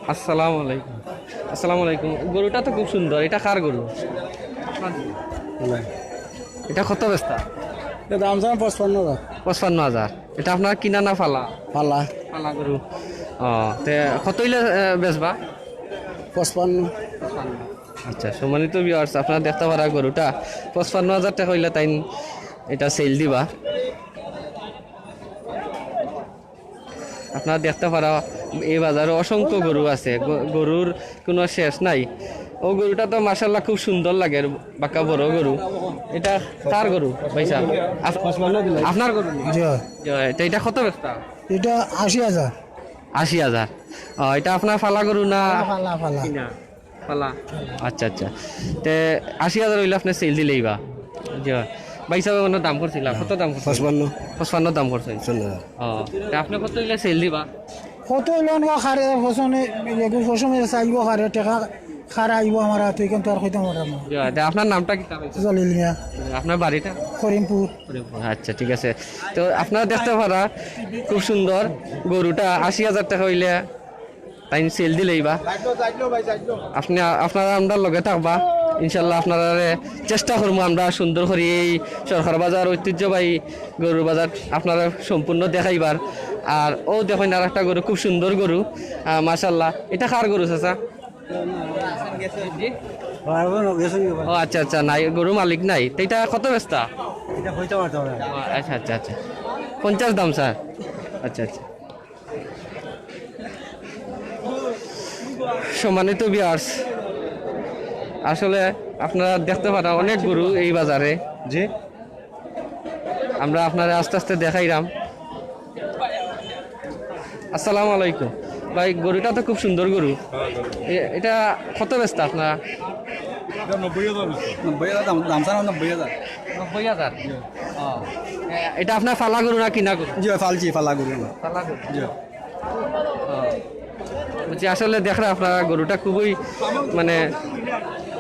আসসালামু আলাইকুম। আসসালামু আলাইকুম। গরুটা তো খুব সুন্দর, ইটা কার গরু? না। ইটা কত বেচতা? ইটা দাম চাম পঁচপান্ন হাজার। পঁচপান্ন হাজার। ইটা আপনার কিনা না ফালা? ফালা। ফালা গরু। ও, তে কত অইলে, এ, বেচবা? পঁচপান্ন। আচ্ছা, সম্মানিত ভিউয়ার্স, আপনারা দেখতা পারা গরুটা পঁচপান্ন হাজার টেকা অইলে তাইন ইটা সেল দিবা। আপনারা দেখতা পারা, এই বাজারো অসংখ্য গরু আছে, গ-, গরুর কুনু শেষ নাই। অউ গরুটা তো মাশাআল্লাহ খুব সুন্দর লাগের, বাক্কা বড় গরু। ইটা কার গরু, ভাইসাব? আপ-, আপনার গরু নি? জি। জি, তে ইটা কত বেচতা? ইটা আশি হাজার। আশি হাজার। ও, ইটা আপনার ফালা গরু না? ফালা, ফালা। কিনা? ফালা। আচ্ছা, আচ্ছা। তে আশি হাজার অইলে আপনে সেল দিলাইবা। জি। ভাইসাবে অনো দাম করছিলা, কত দাম করছিলা? পঁচপান্ন। পঁচপান্ন দাম করছইন। পঁচপান্ন হাজার। ও, তে আপনে কত অইলে সেল দিবা? কত অইলে অনো খারে পছন্দে, এগু পছন্দে চাইবো খারে, টেকা খারে আইবো আমার আতো, ইখান তো আর কইতাম পারতাম না। জি, তে আপনার নামটা কিতা? জলিল মিয়া। আপনার বাড়িটা? করিমপুর। করিমপুর, আচ্ছা, ঠিক আছে। তো আপনারা দেখতা পারা খুব সুন্দর গরুটা আশি হাজার টেকা অইলে তাইন সেল দিলাইবা। আপনে, আপনারা আমরার লগে থাকবা, ইনশাআল্লাহ আপনারারে চেষ্টা করমু আমরা সুন্দর করি এই সরকার বাজার ঐতিহ্যবাহী গরুর বাজার আপনারারে সম্পূর্ণ দেখাইবার। আর অউ দেখইন আরেকটা গরু, খুব সুন্দর গরু, আহ, মাশাআল্লাহ। ইটা কার গরু, চাচা? ও আচ্ছা, আচ্ছা, নাই, গরু মালিক নাই। তে ইটা কত বেচতা? ইটা কইতাম পারতাম না। ও, আচ্ছা, আচ্ছা, আচ্ছা। পঞ্চাশ দাম, স্যার? আচ্ছা, আচ্ছা। সম্মানিত ভিউয়ার্স, আসলে আপনারা দেখতা পারা অনেক গরু এই বাজারে। জি। আমরা আপনারে আস্তে আস্তে দেখাইরাম। আসসালামু আলাইকুম। ভাই, গরুটা তো খুব সুন্দর গরু। এ-, ইটা কত বেচতা আপনারা? নব্বই হাজার দাম, দাম স্যার, নব্বই হাজার। নব্বই হাজার? ও। এ, এটা আপনার ফালা গরু না কিনা গরু? জি, ফালছি, ফালা গরু আমার। ফালা গরু? জি। ও। বুঝছি, আসলে দেখরা আপনারা গরুটা খুবই মানে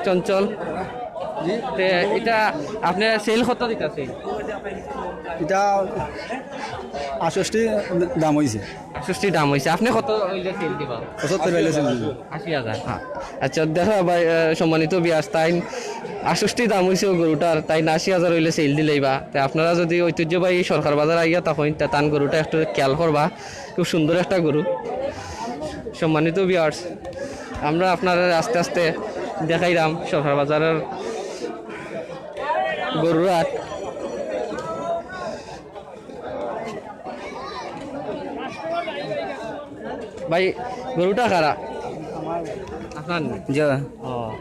চঞ্চল। জি। তে এটা আপনি সেল কত দিতাছে? এটা আটষট্টি দাম হইছে। আটষট্টি দাম হইছে, আপনি কত হইলে সেল দিবা? পঁচাত্তর হইলে সেল দিবা। আশি হাজার। হ্যাঁ। আচ্ছা, দেখো ভাই, আহ, সম্মানিত বিয়ার্স, তাইন আটষট্টি দাম হইছে ও গরুটার, তাইন আশি হাজার হইলে সেল দিলাইবা। তে আপনারা যদি ঐতিহ্যবাহী সরকার বাজার আইয়া থাকইন, তে তান গরুটা একটু খেয়াল করবা, খুব সুন্দর একটা গরু। সম্মানিত বিয়ার্স, আমরা আপনারা আস্তে আস্তে দেখাইলাম সরকার বাজারের গরুর হাট। ভাই, গরুটা কারা? আপনার নি? জি। ও,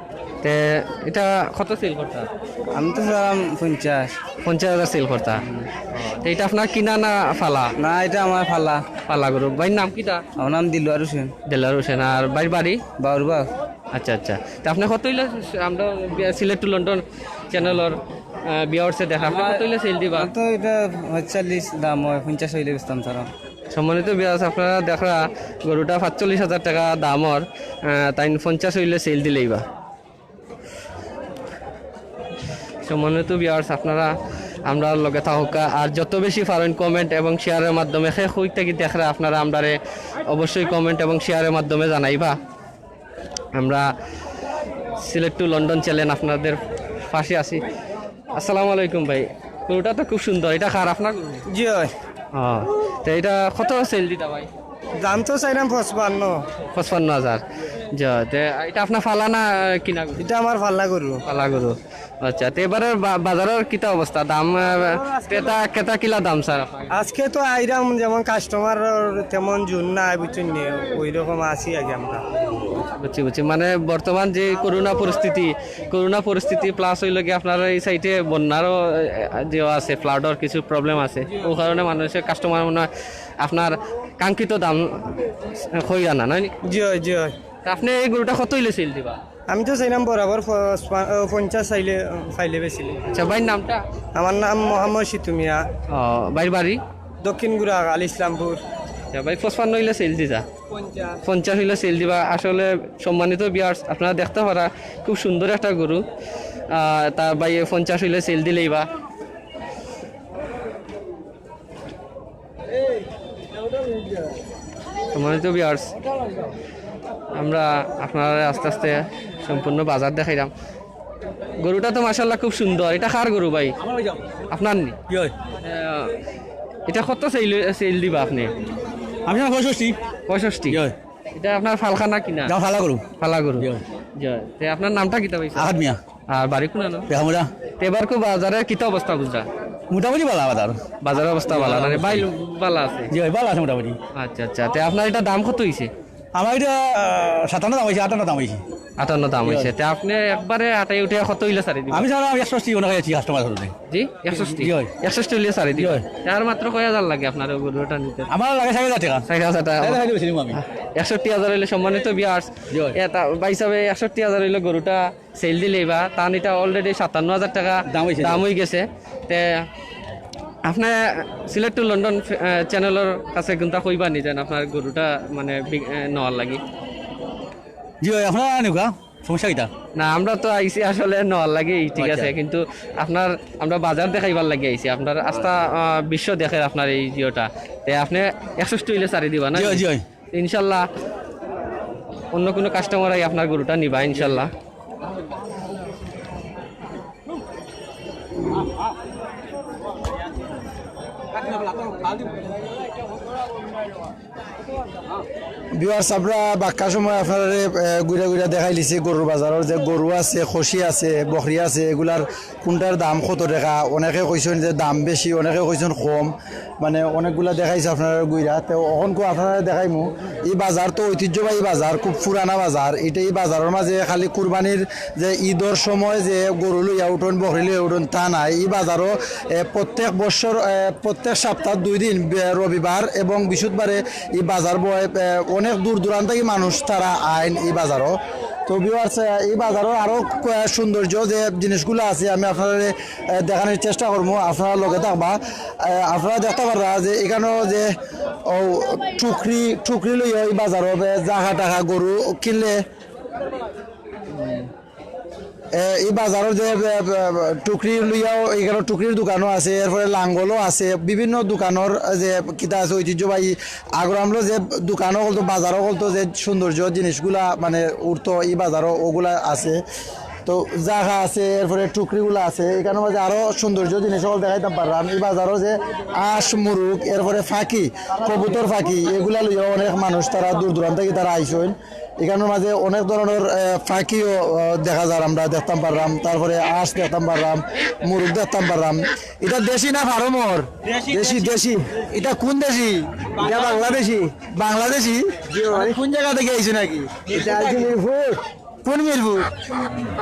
তে এটা কত সেল করতা? আমি তো চাইলাম পঞ্চাশ। পঞ্চাশ হাজার সেল করতা? ও, তে এটা আপনার কিনা না ফালা? না, এটা আমার ফালা। ফালা গরু। ভাইর নাম কিতা? আমার নাম দিলওয়ার হোসেন। দেলার হোসেন। আর ভাইর বাড়ি? বাউরবাগ। আচ্ছা, আচ্ছা। তে আপনি কত হইলে, আমরা সিলেট টু লন্ডন চ্যানেলর, আহ, ভিউয়ার্সে দেখা, আপনি কত হইলে সেল দিবা? তো এটা পঁয়তাল্লিশ দাম হয়, পঞ্চাশ হইলে বেচতাম তারা। সম্মানিত ভিউয়ার্স, আপনারা দেখরা গরুটা পাঁচচল্লিশ হাজার টাকা দাম ওর, আহ, তাইন পঞ্চাশ হইলে সেল দিলাইবা। সম্মানিত ভিউয়ার্স, আপনারা আমরার লগে থাকুক্কা, আর যত বেশি পারইন কমেন্ট এবং শেয়ারের মাধ্যমে, কে কই থাকি দেখরা আপনারা আমরারে অবশ্যই কমেন্ট এবং শেয়ারের মাধ্যমে জানাইবা। আমরা সিলেট টু লন্ডন চ্যানেল আপনাদের পাশে আছি। আসসালামু আলাইকুম ভাই, গরুটা তো খুব সুন্দর, এটা কার, আপনার গরু? জি হয়। ও, তো এটা কত সেল দিতা ভাই? দাম তো চাইলাম পঁচপান্ন। পঁচপান্ন হাজার। জি, তো এটা আপনার ফালা না কিনা গরু? এটা আমার ফালা গরু। ফালা গরু। আচ্ছা, তো এবারে বা-, বাজারের কিতা অবস্থা? দাম, আহ, ক্রেতা, ক্রেতা কিলা দাম স্যার আপনার? আজকে তো আইরাম, যেমন কাস্টমার তেমন জুন নাই, বুঝছেন নি? ওই রকম আছি আগে আমরা। বুঝছি, বুঝছি। মানে বর্তমান যে করোনা পরিস্থিতি, করোনা পরিস্থিতি প্লাস হইল কি আপনার এই সাইডে বন্যারও, আহ, যে আছে, ফ্লাডর কিছু প্রবলেম আছে, ও কারণে মানুষের কাস্টমার মনে হয় আপনার কাঙ্ক্ষিত দাম হইরা না, নায় নি? জি হয়, জি হয়। তা আপনি এই গরুটা কত হইলে সেল দিবা? আমি তো চাইলাম বরাবর পঁচ-, পা-, ও, পঞ্চাশ চাইলে, ও, পাইলে বেশি। আচ্ছা, ভাইর নামটা? আমার নাম মোহাম্মদ সিতু মিয়া। ও, ভাইর বাড়ি? দক্ষিণ গুড়াঘাট, ইসলামপুর। আচ্ছা, ভাই, পঁচপান্ন হইলে সেল দিতা? পঞ্চাশ। পঞ্চাশ হইলে সেল দিবা। আসলে সম্মানিত ভিউয়ার্স, আপনারা দেখতে পারা খুব সুন্দর একটা গরু। আহ, তা ভাই, পঞ্চাশ হইলে সেল দিলাইবা। সম্মানিত ভিউয়ার্স, আমরা আপনারারে আস্তে আস্তে সম্পূর্ণ বাজার দেখাইলাম। গরুটা তো মাশাআল্লাহ খুব সুন্দর। এটা কার গরু ভাই? আপনার নি? জি হয়। আহ, এটা কত সেল, সেল দিবা আপনি? আমি আমার পঁয়ষট্টি। পঁয়ষট্টি? জি হয়। এটা আপনার ফালখানা কিনা? না, ফালা গরু। ফালা গরু। জি হয়। জি হয়। তে আপনার নামটা কিতা ভাই? আহাদ মিয়া। আর বাড়ি কোন আনো? বেহামুরা। তে এবার কো বাজারের কিতা অবস্থা বুঝরা? মোটামুটি ভালা বাজার। বাজারের অবস্থা ভালা না রে? ভাই, ভালা আছে? জি ভাই, ভালা আছে মোটামুটি। আচ্ছা, আচ্ছা। তে আপনার এটা দাম কত হইছে? আমার এটা, আহ, সাতান্ন দাম হইছে, আটান্ন দাম হইছে। আটান্ন দাম জি হইছে। ভাই। তে আপনি একবারে আটাই উঠে কত হইলে ছাড়ি দিবা? আমি ছাড়া আমি একষট্টি ওনার কাছে কাস্টমার হতে। জি? একষট্টি? জি ভাই। একষট্টি হইলে ছাড়ি দিবা? জি ভাই। তে আর মাত্র কয় হাজার লাগে আপনার ওই গরুটা নিতে? আমার লাগে চার হাজার টাকা। চার হাজার টাকা। চার হাজার হইলে বেশি নিবো আমি। একষট্টি হাজার হইলে সম্মানিত ভিউয়ার্স। জি ভাই। এটা ভাই সাহেব একষট্টি হাজার হইলে গরুটা সেল দিলাইবা, তান এটা already সাতান্ন হাজার টাকা দাম হইছে। দাম হই গেছে। তে আপনি সিলেট টু লন্ডন, আহ, চ্যানেলর কাছে কোনটা কইবা নি যেন আপনার গরুটা মানে বি-, আহ, নেওয়ার লাগি? জি ভাই, আপনারা আনুকা, সমস্যা কিতা? না, আমরা তো আইছি আসলে নেওয়ার লাগি, ঠিক আচ্ছা। আছে, কিন্তু আপনার, আমরা বাজার দেখাইবার লাগি আইছি। আপনার আস্তা, আহ, বিশ্ব দেখের আপনার এই জিওটা। তে আপনি একষট্টি হইলে ছাড়ি দিবা না? জি ভাই, জি ভাই। ইনশাল্লাহ অন্য কোনো কাস্টমার আই আপনার গরুটা নিবা ইনশাল্লাহ। ভিউয়ার্স, আমরা বাক্কা সময় আপনারারে, এ, ঘুরে ঘুরে দেখাইলিছি গরুর বাজারর যে গরু আছে, খসি আছে, বকরি আছে, এগুলার কোনটার দাম কত টাকা। অনেকে কইছইন যে দাম বেশি, অনেকে কইছইন কম। মানে অনেকগুলা দেখাইছি আপনারারে ঘুরা। তে অখনকু আপনারারে দেখাইমু। ই বাজার তো ঐতিহ্যবাহী বাজার, খুব পুরানা বাজার। ইটা ই বাজারর মাঝে খালি কুরবানির যে ঈদর সময় যে গরু লইয়া উঠইন, বকরি লইয়া উঠইন, তা নায়। ই বাজারও, এ, প্রত্যেক বৎসর, এ, প্রত্যেক সপ্তাহ দুই দিন, বে-, রবিবার এবং বৃহস্পতিবারে ই বাজার বয়। এ, অনেক দূর দূরান্ত থাকি মানুষ তারা আইন ই বাজারও। তো ভিউয়ার্স, এই বাজারর আরো ক-, সৌন্দর্য যে জিনিসগুলা আছে আমি আপনারারে, আহ, দেখানির চেষ্টা করমু, আপনারা লগে থাকবা। আহ, আপনারা দেখতা পাররা যে ইকানো যে ও টুকরি, টুকরি লইয়া এই বাজারো বে-, জাগা টাগা গরু কিনলে, এ, এই বাজারর যে, এ, এ, টুকরি লইয়াও, ইকানো টুকরির দোকানও আছে, এরপরে লাঙ্গলও আছে, বিভিন্ন দোকানর যে কিতা আছে ঐতিহ্যবাহী আগর আমলো যে দোকান অকলতো, বাজার অকলতো যে সৌন্দর্য জিনিসগুলা মানে উঠতো, এই বাজারও ওগুলা আছে। তো জাগা আছে, এরপরে টুকরিগুলা আছে, ইকানোর মাঝে আরো সৌন্দর্য জিনিস অকল দেখাইতাম পাররাম। এই বাজারও যে আঁশ, মুরুগ, এরপরে ফাকি, কবুতর ফাকি, এগুলা লইয়া অনেক মানুষ তারা দূর দূরান্ত থাকি তারা আইছইন। ইকানোর মাঝে অনেক ধরনর, এ, ফাকিও, এ, দেখা যার, আমরা দেখতাম পাররাম, তারপরে আঁশ দেখতাম পাররাম, মুরুগ দেখতাম পাররাম। ইটা দেশি না ফার্মর? দেশি, দেশি, দেশি। দেশি। ইটা কোন দেশি? ইটা বাংলাদেশি। বাংলাদেশি? জি ভাই। কোন জাগা থাকি আইছো নাকি? ইটা আইছি মিরপুর। কোন মিরপুর?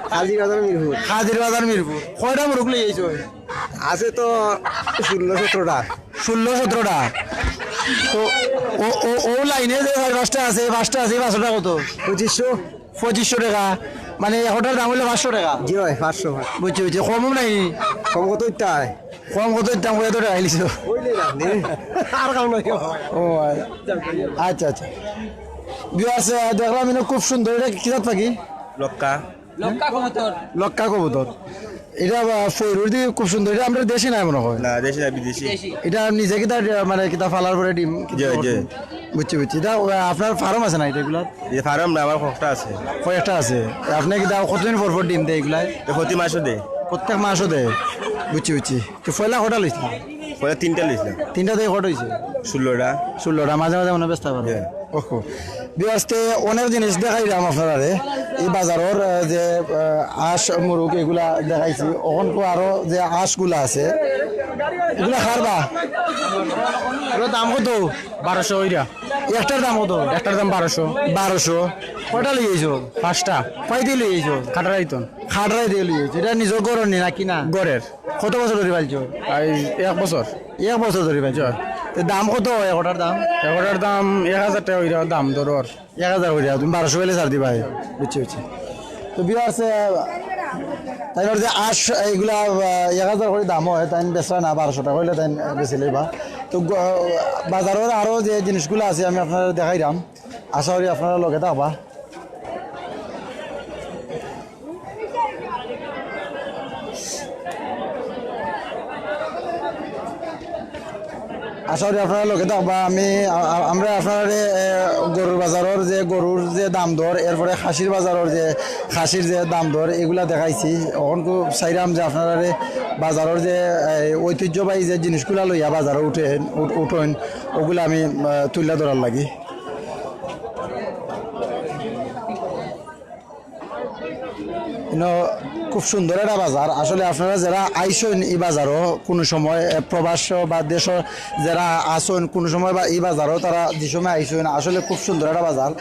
কাজির বাজার মিরপুর। কাজির বাজার মিরপুর। কয়টা মুরুগ লই আইছো? আছে তো ষোলো সতেরোটা। ষোলো সতেরোটা। তো ও, ও, ও লাইনে যে চাইর পাঁচটা আছে, পাঁচটা আছে, এই পাঁচটা কত? পঁচিশশো। পঁচিশশো টেকা। মানে একটার দাম অইলো পাঁচশো টেকা? জি ভাই, পাঁচশো ভাই। বুঝছি, বুঝছি। কমও নাই? কম কত ইতা? কম কত ইতা? কত টেকা আইলিছো? আর কাম নাই। ও, আচ্ছা, আচ্ছা। ভিউয়ার্স, আহ, দেখলাম ইনো খুব সুন্দর। ইটা কি জাত ফাকি? লক্কা। লক্কা কবুতর। লক্কা কবুতর। ইটা, আহ, ফয়রুর দি খুব সুন্দর। ইটা আমরার দেশি নায় মনে অয়। না, দেশি না, বিদেশি। বিদেশি। ইটা নিজে কিতা, আহ, মানে কিতা ফালার পরে ডিম কিতা জি, করে? জি। বুঝছি, বুঝছি। ইটা, আহ, আপনার ফার্ম আছে না ইটা ইগুলার? ইটা ফার্ম না, আমার কয়েকটা আছে। কয়েকটা আছে। আপনে কিতা কতদিন পর পর ডিম দেয় ইগুলায়? ইটা প্রতি মাসও দেয়। প্রত্যেক মাসও দেয়? বুঝছি, বুঝছি। তো পয়লা কয়টা লইছিলা? পয়লা তিনটা লইছিলাম। তিনটা থাকি কয়টা অইছে? ষোলোটা। ষোলোটা, মাঝে মাঝে মনে বেচতা পারো। জি। ওহো। ভিউয়ার্স, তে অনেক জিনিস দেখাইলাম আপনারারে। এই বাজারর, আহ, যে, আহ, আঁশ মুরুগ এগুলা দেখাইছি। অখন তো আরো যে আঁশগুলা আছে, এগুলা কার বা? এগুলার দাম কত? বারোশো অইরা। একটার দাম কত? একটার দাম বারোশো। বারোশো। কয়টা লই আইছো? পাঁচটা। কয়দি লই আইছো? কাটারাইতন। কাটারাই দি লই আইছো। ইটা নিজর ঘরর নি নাকি না? ঘরর। কত বছর ধরি পালছো? এই এক বছর। এক বছর ধরি পালছো? জি। তো দাম কত অয় একটার দাম? একটার দাম এক হাজার টেকা অইরা দাম ধরো আর। এক হাজার অইরা, তুমি বারোশো অইলে ছাড় দিবায়। বুঝছি, বুঝছি। তো ভিউয়ার্স, আহ, তাইন অর যে আঁশ, এইগুলা, আহ, এক হাজার করি দাম অয়, তাইন বেচরা না, বারোশো টেকা অইলে তাইন, আহ, বেচিলাইবা। তো গ-, বাজারর আরো যে জিনিসগুলা আছে আমি আপনারারে দেখাইরাম, আশা করি আপনারা লগে থাকবা। আশা করি আপনারা লগে থাকবা। আমি, আ-, আ-, আমরা আপনারারে, এ, গরুর বাজারর যে গরুর যে দাম দর, এরপরে খাসির বাজারর যে, খাসির যে দাম দর, এগুলা দেখাইছি। অখন তো চাইরাম যে আপনারারে বাজারর যে, এ, ঐতিহ্যবাহী যে জিনিসগুলা লইয়া বাজারো উঠে, উঠ-, উঠইন, ওগুলা আমি, আ, তুইলা ধরার লাগি। ইনো খুব সুন্দর একটা বাজার। আসলে আপনারা যেরা আইছইন ই বাজারো কুনু সময়, এ, প্রবাস বা দেশো যেরা আছইন কুনু সময় বা ই বাজারো তারা যে সময় আইছইন, আসলে খুব সুন্দর একটা বাজার।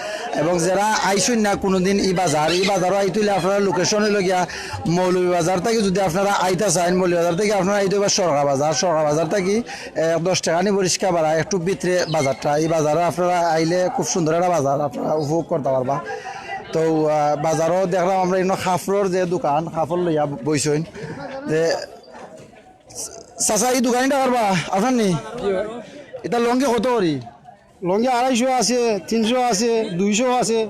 এবং যেরা আইছইন না কুনুদিন ই বাজার, ই বাজারো আইতে অইলে আপনারা location অইলো গিয়া মৌলভীবাজার থাকি যদি আপনারা আইতা চাইন, মৌলভীবাজার থাকি আপনারা আইতে অইবা সরকার বাজার, সরকার বাজার থাকি, এ, দশ টেকা নিবো রিক্সা ভাড়া, একটু ভিতরে বাজারটা। ই বাজারো আপনারা আইলে খুব সুন্দর একটা বাজার, আপনারা উপভোগ করতা পারবা। তো, আহ, বাজারো দেখলাম আমরা ইনো কাপড়র যে দোকান, কাপড় লইয়া বইছইন। যে, চাচা, ই দোকান ইটা কার বা? আপনার নি? ইটা লুঙ্গি কত করি? লুঙ্গি আড়াইশো আছে, তিনশো আছে, দুইশো আছে।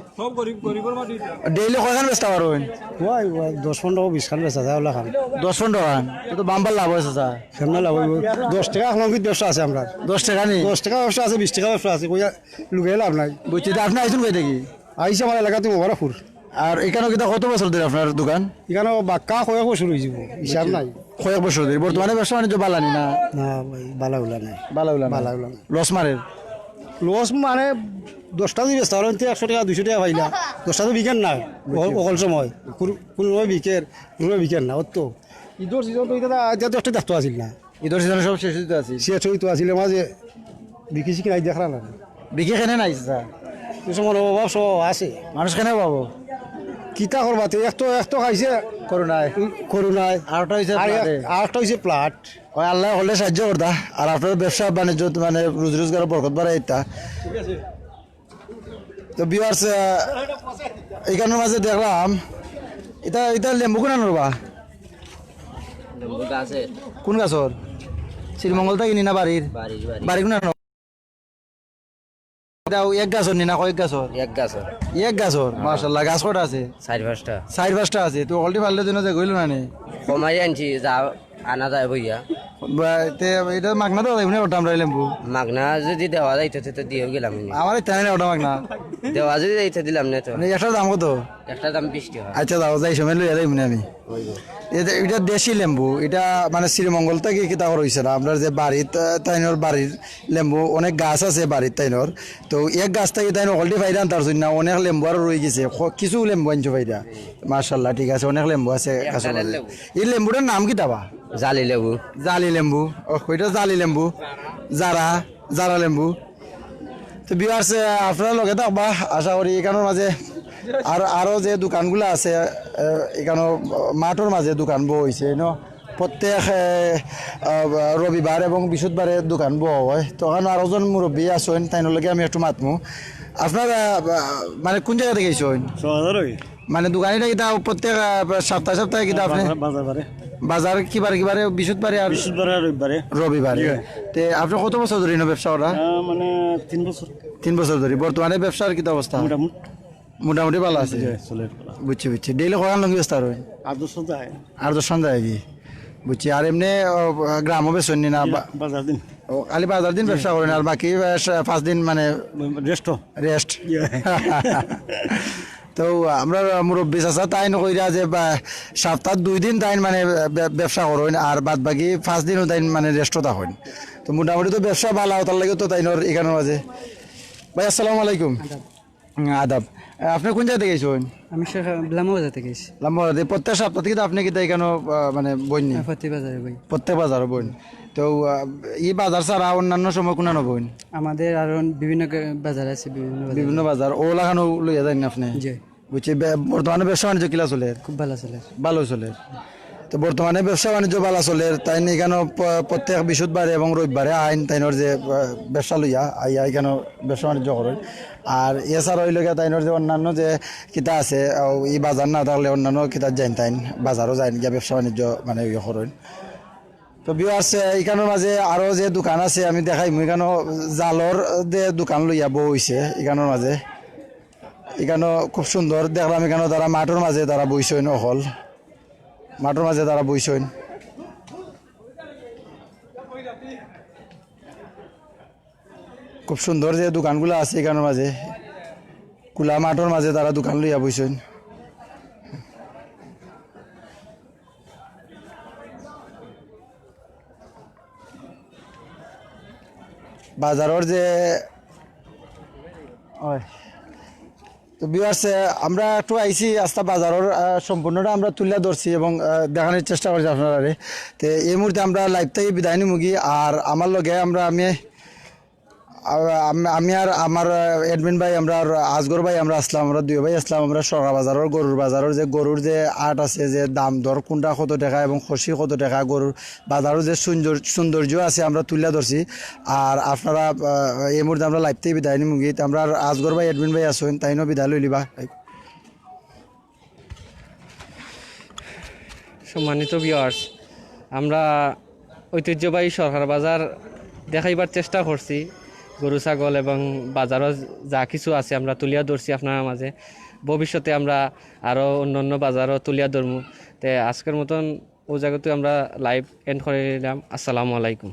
ডেইলি কয়খান বেচতা পারইন? ওই, ওই, দশ পনেরো বিশ খান বেচা যায়, ওলা খান। দশ পনেরো খান? তো বাম্পার লাভ অয় চাচা। কেমনে লাভ অইবো? দশ টেকা এক লুঙ্গিত ব্যবসা আছে আমরার। দশ টেকা নি? দশ টেকা ব্যবসা আছে, বিশ টেকা ব্যবসা আছে, কইয়া লুকাইয়া লাভ নাই। বুঝছি, তো আপনে আইছইন কই থাকি? আইছি আমার এলাকাত মুবারকপুর। আর ইকানো কিতা কত বছর ধরি আপনার দোকান? ইকানো বাক্কা কয়েক বছর অইযিবো, হিসাব নাই। কয়েক বছর ধরি। বর্তমানে ব্যবসা বাণিজ্য বালা নি না? না ভাই, বালা উলা নাই। বালা উলা নাই। বালা উলা নাই। লস মারের? লস মানে দশটা যদি বেচতা পারইন, তে একশো টেকা, দুইশো টেকা পাইলা। দশটা তো বিকের না, বুঝছি। অকল সময়। কুন, কুন সময় বিকের, কুন সময় বিকের না, অত। ইদর সিজন তো ইটা, ইটা তো একটা দেখতো আছিল না। ইদর সিজনে সব শেষ অইতো আছিল। শেষ অইতো আছিল, মাঝে বিকি সিকি নাই দেখরা না। বিকি কেনে নাই, চাচা? এই সময় অভাব সব আছে। মানুষ কেনে পাবো? কিতা করবা তে? এক তো, এক তো খাইছে করোনায়। করোনায়। আরেকটা অইছে আর এক, flood-এ। আরেকটা অইছে flood। ওই আল্লায় হকলরে সাহায্য করতা। আর আপনার ব্যবসা বাণিজ্য মানে রুজি রোজগারো বরকত বাড়াই দিতা। ঠিক আছে। তো ভিউয়ার্স, ইখানর মাঝে দেখলাম, ইটা ইটা লেম্বু কুনানর বা? লেম্বু গাছে। কুন গাছর? শ্রীমঙ্গল থাকি নি না বাড়ির? বাড়ির, বাড়ির। বাড়ি কুনান? ইটা এক গাছর নি না কয়েক গাছর? এক গাছর। এক গাছর, মাশাআল্লাহ। গাছ কয়টা আছে? চাইর পাঁচটা। চাইর পাঁচটা আছে। তো হকলটি পারলে দিন যে গইল না নি? কমাই আনছি, যা আনা যায় বইয়া। বা, তে ইটা মাগনা দেওয়া যাইবো নি ওটা আমরা লেম্বু? মাগনা যদি দেওয়া যাইতো, তে তো দিয়েও গেলাম নি। আমার ইটা নাই না ওটা মাগনা। দেওয়া যদি যাইতো, দিলাম না তো। মানে, একটার দাম কত? একটার দাম বিশ টেকা। আচ্ছা, দাও, যাই সময় লইয়া যাইমু নি আমি। ওই গো। ইটা, ইটা দেশি লেম্বু, ইটা মানে শ্রীমঙ্গল থাকি কিতা করা অইছে না, আমরার যে বাড়িত, আহ, তাইনর বাড়ির লেম্বু, অনেক গাছ আছে বাড়িত তাইনর। তো এক গাছ থাকি তাইন হকলটি পাইরা আনতার না, অনেক লেম্বু আরো রই গেছে, খ-, কিছু লেম্বু আনছো পাইরা। মাশাআল্লাহ, ঠিক আছে, অনেক লেম্বু আছে গাছর মাঝে। লেম্বু। এই লেম্বুটার নাম কিতা বা? জালি লেবু। জালি লেম্বু। ও, ইটা জালি লেম্বু। জারা, জারা লেম্বু। তো ভিউয়ার্স, আপনারা লগে থাকবা, আশা করি ইখানর মাঝে আর আরো যে দোকানগুলা আছে, এ, ইখানো মাঠর মাঝে দোকান বওয়া অইছে, ইনো প্রত্যেক, এ, আ, রবিবার এবং বৃহস্পতিবারে দোকান বওয়া অয়। তো অখানো আরো জন মুরব্বি আছইন, তাইনর লগে আমি একটু মাতমু। আপনারা, আ, মানে কুন জাগা থাকি আইছইন? সমাধান অই। মানে দোকানিটা কিতা প্রত্যেক, আহ, সপ্তাহে সপ্তাহে কিতা আপনি? বাজার, বাজার বারে। বাজার কি বারে, কি বারে? বৃহস্পতিবারে আর বৃহস্পতিবারে আর রবিবারে। রবিবারে। জি। তে আপনি কত বছর ধরি ইনো ব্যবসা করা? আহ, মানে তিন বছর। তিন বছর ধরি। বর্তমানে ব্যবসার কিতা অবস্থা? মোটামুটি। মোটামুটি ভালা আছে। জি, চলে। বুঝছি, বুঝছি। ডেইলি কয়খান লুঙ্গি বেচতা পারইন? আট দশ খান যায়। আট দশ খান যায় কি? বুঝছি। আর এমনে, আহ, গ্রামো বেচইন নি না? জি, বা-, বাজার দিন। ও, খালি বাজার দিন ব্যবসা করইন, আর বাকি, আহ, পাঁচ দিন মানে রেস্ট। রেস্ট। জি। তো আমরার মুরব্বি চাচা তাইন কইরা যে বা, সপ্তাহত দুই দিন তাইন মানে ব্য-, ব্যবসা করইন, আর বাদ বাকি পাঁচ দিনও তাইন মানে রেস্টও থাকইন। তো মোটামুটি তো ব্যবসা ভালা, অটার লাগি তো তাইনর ইখানর মাঝে। ভাই, আসসালামু আলাইকুম। আদাব। উম, আদাব। আপনি কুন জাগা থাকি আইছইন? আমি শেখ লাম্বা বাজার থাকি আইছি। লাম্বা বাজার থাকি। প্রত্যেক সপ্তাহ থাকি তো আপনি কিতা ইখানো, আহ, মানে বইন নি? হ্যাঁ, প্রত্যেক বাজারে বই। প্রত্যেক বাজারো বইন। তো, আহ, ই বাজার ছাড়া অন্যান্য সময় কুনানো বইন? আমাদের আরো বিভিন্ন গ-, বাজার আছে, বিভিন্ন বাজার। বিভিন্ন বাজার, অউ লাখানও লইয়া যাইন আপনি? জি। বুঝছি, বে-, বর্তমানে ব্যবসা বাণিজ্য কিলা চলের? খুব ভালা চলের। ভালা চলের। তো বর্তমানে ব্যবসা বাণিজ্য ভালা চলের, তাইন ইখানো প-, প্রত্যেক বৃহস্পতিবারে এবং রবিবারে আইন, তাইনর যে, আহ, ব্যবসা লইয়া আইয়া ইখানো ব্যবসা বাণিজ্য করইন। আর এছাড়া অইলো গিয়া তাইনর যে অন্যান্য যে কিতা আছে, আহ, ই বাজার না থাকলে অন্যান্য কিতা যাইন তাইন, বাজারও যাইন গিয়া ব্যবসা বাণিজ্য মানে ইয়ে করইন। তো ভিউয়ার্স, ইখানর মাঝে আরো যে দোকান আছে আমি দেখাইমু, ইখানো জালর যে দোকান লইয়া বওয়া অইছে ইখানর মাঝে। ইখানো খুব সুন্দর দেখলাম, ইখানো তারা মাঠর মাঝে তারা বইছইন অকল, মাঠর মাঝে তারা বইছইন। খুব সুন্দর যে দোকানগুলা আছে ইখানর মাঝে, খোলা মাঠর মাঝে তারা দোকান লইয়া বইছইন। বাজারর যে, ওই, তো ভিউয়ার্স, আমরা একটু আইছি আস্তা বাজারর, আহ, সম্পূর্ণটা আমরা তুলিয়া ধরছি এবং, আহ, দেখানির চেষ্টা করছি আপনারারে। তে এই মুহূর্তে আমরা live থাকি বিদায় নিমুগি। আর আমার লগে আমরা, আমি, আ-, আম-, আমি আর আমার, আহ, admin ভাই, আমরা আর আজগর ভাই, আমরা আছলাম, আমরা দুই ভাই আছলাম। আমরা সরকার বাজারর, গরুর বাজারর যে গরুর যে আট আছে, যে দাম দর, কুনটা কত টেকা এবং খসি কত টেকা, গরুর বাজারর যে সৌন্দর-, সৌন্দর্য আছে, আমরা তুলিয়া ধরছি। আর আপনারা, আহ, এই মুহূর্তে আমরা live থাকি বিদায় নিমুগি। তে আমরা আর আজগর ভাই, admin ভাই আছইন, তাইনও বিদায় লইলিবা। সম্মানিত ভিউয়ার্স, আমরা ঐতিহ্যবাহী সরকার বাজার দেখাইবার চেষ্টা করছি। গরু, ছাগল এবং বাজারও যা কিছু আছে আমরা তুলিয়া ধরছি আপনারার মাঝে। ভবিষ্যতে আমরা আরও অন্য অন্য বাজারও তুলিয়া ধরমু। তে আজকের মতন অউ জাগাত আমরা live end করি নিলাম। আসসালামু আলাইকুম।